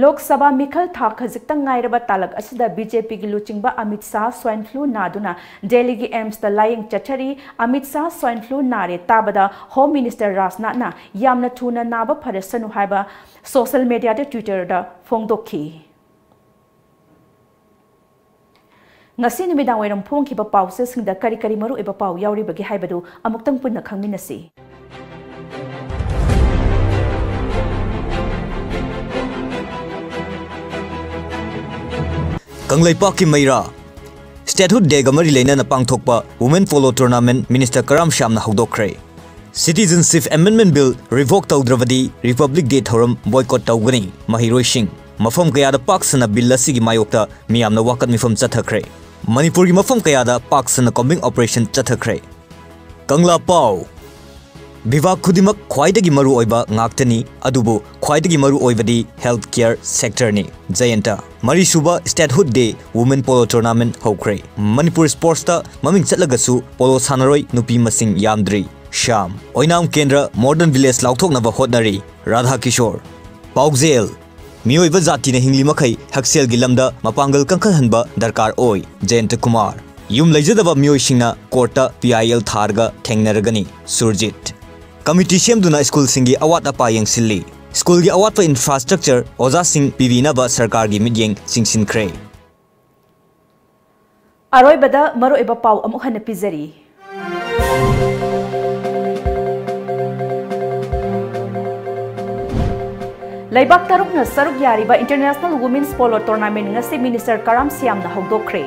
ꯂꯣꯛ ꯁꯚꯥ ꯃꯤꯈꯜ ꯊꯥ ꯈꯖꯤꯛꯇꯪ ꯉꯥꯏꯔꯕ ꯇꯥꯂꯛ ꯑꯁꯤꯗ BJPꯒꯤ ꯂꯨꯆꯤꯡꯕ ꯑꯃꯤꯠ ꯁꯥꯍ swine flu ꯅꯥꯗꯨꯅ ꯗꯦꯜꯂꯤꯒꯤ AIIMSꯇ ꯂꯥꯌꯦꯡ ꯆꯠꯊꯔꯤ꯫ ꯑꯃꯤꯠ ꯁꯥꯍ swine flu ꯅꯥꯔꯦ ꯇꯥꯕꯗ Home Minister ꯔꯥꯖꯅꯥꯊꯅ ꯌꯥꯝꯅ ꯊꯨꯅ ꯅꯥꯕ ꯐꯔꯁꯅꯨ ꯍꯥꯏꯕ social mediaꯗ, Twitterꯗ ꯐꯣꯡꯗꯣꯛꯈꯤ꯫ ꯉꯁꯤ ꯅꯨꯃꯤꯗꯥꯡ ꯋꯥꯏꯔꯝ ꯐꯣꯡꯈꯤꯕ ꯄꯥꯎꯆꯦꯁꯤꯡꯗ ꯀꯔꯤ ꯀꯔꯤ ꯃꯔꯨꯑꯣꯏꯕ ꯄꯥꯎ ꯌꯥꯎꯔꯤꯕꯒꯦ ꯍꯥꯏꯕꯗꯨ ꯑꯃꯨꯛꯇꯪ ꯄꯨꯟꯅ ꯈꯪꯃꯤꯟꯅꯁꯤ꯫ ꯀꯪꯂꯩꯄꯥꯛꯀꯤ ꯃꯩꯔꯥ꯫ Statehood Dayꯒ ꯃꯔꯤ ꯂꯩꯅꯅ ꯄꯥꯡꯊꯣꯛꯄ Women Polo Tournament Minister ꯀꯔꯥꯝ ꯁ꯭ꯌꯥꯝꯅ ꯍꯧꯗꯣꯛꯈ꯭ꯔꯦ꯫ Citizenship Amendment Bill revoke ꯇꯧꯗ꯭ꯔꯕꯗꯤ Republic Day ꯊꯧꯔꯝ boycott ꯇꯧꯒꯅꯤ꯫ ꯃꯍꯩꯔꯣꯏꯁꯤꯡ꯫ ꯃꯐꯝ ꯀꯌꯥꯗ ꯄꯥꯛ ꯁꯟꯅ bill ꯑꯁꯤꯒꯤ ꯃꯥꯌꯣꯛꯇ ꯃꯤꯌꯥꯝꯅ ꯋꯥꯀꯠ ꯃꯤꯐꯝ ꯆꯠꯊꯈ꯭ꯔꯦ꯫ ꯃꯅꯤꯄꯨꯔꯒꯤ ꯃꯐꯝ ꯀꯌꯥꯗ ꯄꯥꯛ ꯁꯟꯅ combing operation ꯆꯠꯊꯈ꯭ꯔꯦ꯫ ꯀꯪꯂꯥ ꯄꯥꯎ꯫ ꯚꯤꯚꯥꯒ ꯈꯨꯗꯤꯡꯃꯛ ꯈ꯭ꯋꯥꯏꯗꯒꯤ ꯃꯔꯨ ꯑꯣꯏꯕ ꯉꯥꯛꯇꯅꯤ, ꯑꯗꯨꯕꯨ ꯈ꯭ꯋꯥꯏꯗꯒꯤ ꯃꯔꯨ ꯑꯣꯏꯕꯗꯤ health care sectorꯅꯤ꯫ ꯖꯌꯟꯇ꯫ ꯃꯔꯤꯁꯨꯕ Statehood Day Women Polo Tournament ꯍꯧꯈ꯭ꯔꯦ꯫ ꯃꯅꯤꯄꯨꯔ sportsꯇ ꯃꯃꯤꯡ ꯆꯠꯂꯒꯁꯨ polo ꯁꯥꯟꯅꯔꯣꯏ ꯅꯨꯄꯤ ꯃꯁꯤꯡ ꯌꯥꯝꯗ꯭ꯔꯤ꯫ ꯁ꯭ꯌꯥꯝ꯫ ꯑꯣꯏꯅꯥꯝ ꯀꯦꯟꯗ꯭ꯔ modern village ꯂꯥꯎꯊꯣꯛꯅꯕ ꯍꯣꯠꯅꯔꯤ꯫ ꯔꯥꯙꯥ ꯀꯤꯁꯣꯔ꯫ ꯄꯥꯎꯖꯦꯜ꯫ ꯃꯤꯑꯣꯏꯕ ꯖꯥꯇꯤꯅ ꯍꯤꯡꯂꯤ ꯃꯈꯩ ꯍꯛꯁꯦꯜꯒꯤ ꯂꯝꯗ ꯃꯄꯥꯡꯒꯜ ꯀꯟꯈꯠꯍꯟꯕ ꯗꯔꯀꯥꯔ ꯑꯣꯏ꯫ ꯖꯌꯟꯇ ꯀꯨꯃꯥꯔ꯫ ꯌꯨꯝ ꯂꯩꯖꯗꯕ ꯃꯤꯑꯣꯏꯁꯤꯡꯅ courtꯇ PIL ꯊꯥꯔꯒ ꯊꯦꯡꯅꯔꯒꯅꯤ꯫ ꯁꯨꯔꯖꯤꯠ꯫ Committee ꯁꯦꯝꯗꯨꯅ schoolꯁꯤꯡꯒꯤ ꯑꯋꯥꯠ ꯑꯄꯥ ꯌꯦꯡꯁꯤꯜꯂꯤ꯫ Schoolꯒꯤ ꯑꯋꯥꯠꯄ infrastructure ꯑꯣꯖꯥꯁꯤꯡ ꯄꯤꯕꯤꯅꯕ ꯁꯔꯀꯥꯔꯒꯤ ꯃꯤꯠꯌꯦꯡ ꯆꯤꯡꯁꯤꯟꯈ꯭ꯔꯦ꯫ ꯑꯔꯣꯏꯕꯗ ꯃꯔꯨꯑꯣꯏꯕ ꯄꯥꯎ ꯑꯃꯨꯛ ꯍꯟꯅ ꯄꯤꯖꯔꯤ꯫ ꯂꯩꯕꯥꯛ ꯇꯔꯨꯛꯅ ꯁꯔꯨꯛ ꯌꯥꯔꯤꯕ International Women's Polo Tournament ꯉꯁꯤ Minister ꯀꯔꯥꯝ ꯁ꯭ꯌꯥꯝꯅ ꯍꯧꯗꯣꯛꯈ꯭ꯔꯦ꯫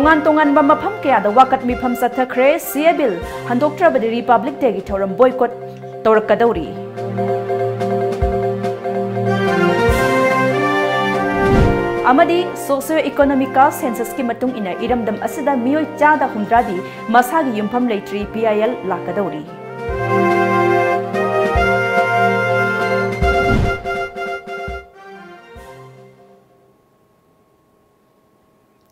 ꯇꯣꯉꯥꯟ ꯇꯣꯉꯥꯟꯕ ꯃꯐꯝ ꯀꯌꯥꯗ ꯋꯥꯀꯠ ꯃꯤꯐꯝ ꯆꯠꯊꯈ꯭ꯔꯦ꯫ ꯁꯤ ꯑꯦ ꯕꯤꯜ ꯍꯟꯗꯣꯛꯇ꯭ꯔꯕꯗꯤ ꯔꯤꯄꯕ꯭ꯂꯤꯛ ꯗꯦꯒꯤ ꯊꯧꯔꯝ ꯕꯣꯏꯀꯣꯠ ꯇꯧꯔꯛꯀꯗꯧꯔꯤ꯫ ꯑꯃꯗꯤ ꯁꯣꯁꯤꯑꯣ ꯏꯀꯣꯅꯣꯃꯤꯛ ꯀꯥꯁ ꯁꯦꯟꯁꯁꯀꯤ ꯃꯇꯨꯡ ꯏꯟꯅ ꯏꯔꯝꯗꯝ ꯑꯁꯤꯗ ꯃꯤꯑꯣꯏ ꯆꯥꯗ ꯍꯨꯝꯗ꯭ꯔꯥꯗꯤ ꯃꯁꯥꯒꯤ ꯌꯨꯝꯐꯝ ꯂꯩꯇ꯭ꯔꯤ, ꯄꯤ ꯑꯥꯏ ꯑꯦꯜ ꯂꯥꯛꯀꯗꯧꯔꯤ꯫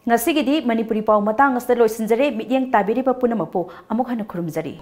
ꯉꯁꯤꯒꯤꯗꯤ ꯃꯅꯤꯄꯨꯔꯤ ꯄꯥꯎ ꯃꯇꯥꯡ ꯑꯁꯤꯗ ꯂꯣꯏꯁꯤꯟꯖꯔꯦ꯫ ꯃꯤꯠꯌꯦꯡ ꯇꯥꯕꯤꯔꯤꯕ ꯄꯨꯝꯅꯃꯛꯄꯨ ꯑꯃꯨꯛ ꯍꯟꯅ ꯈꯨꯔꯨꯝꯖꯔꯤ꯫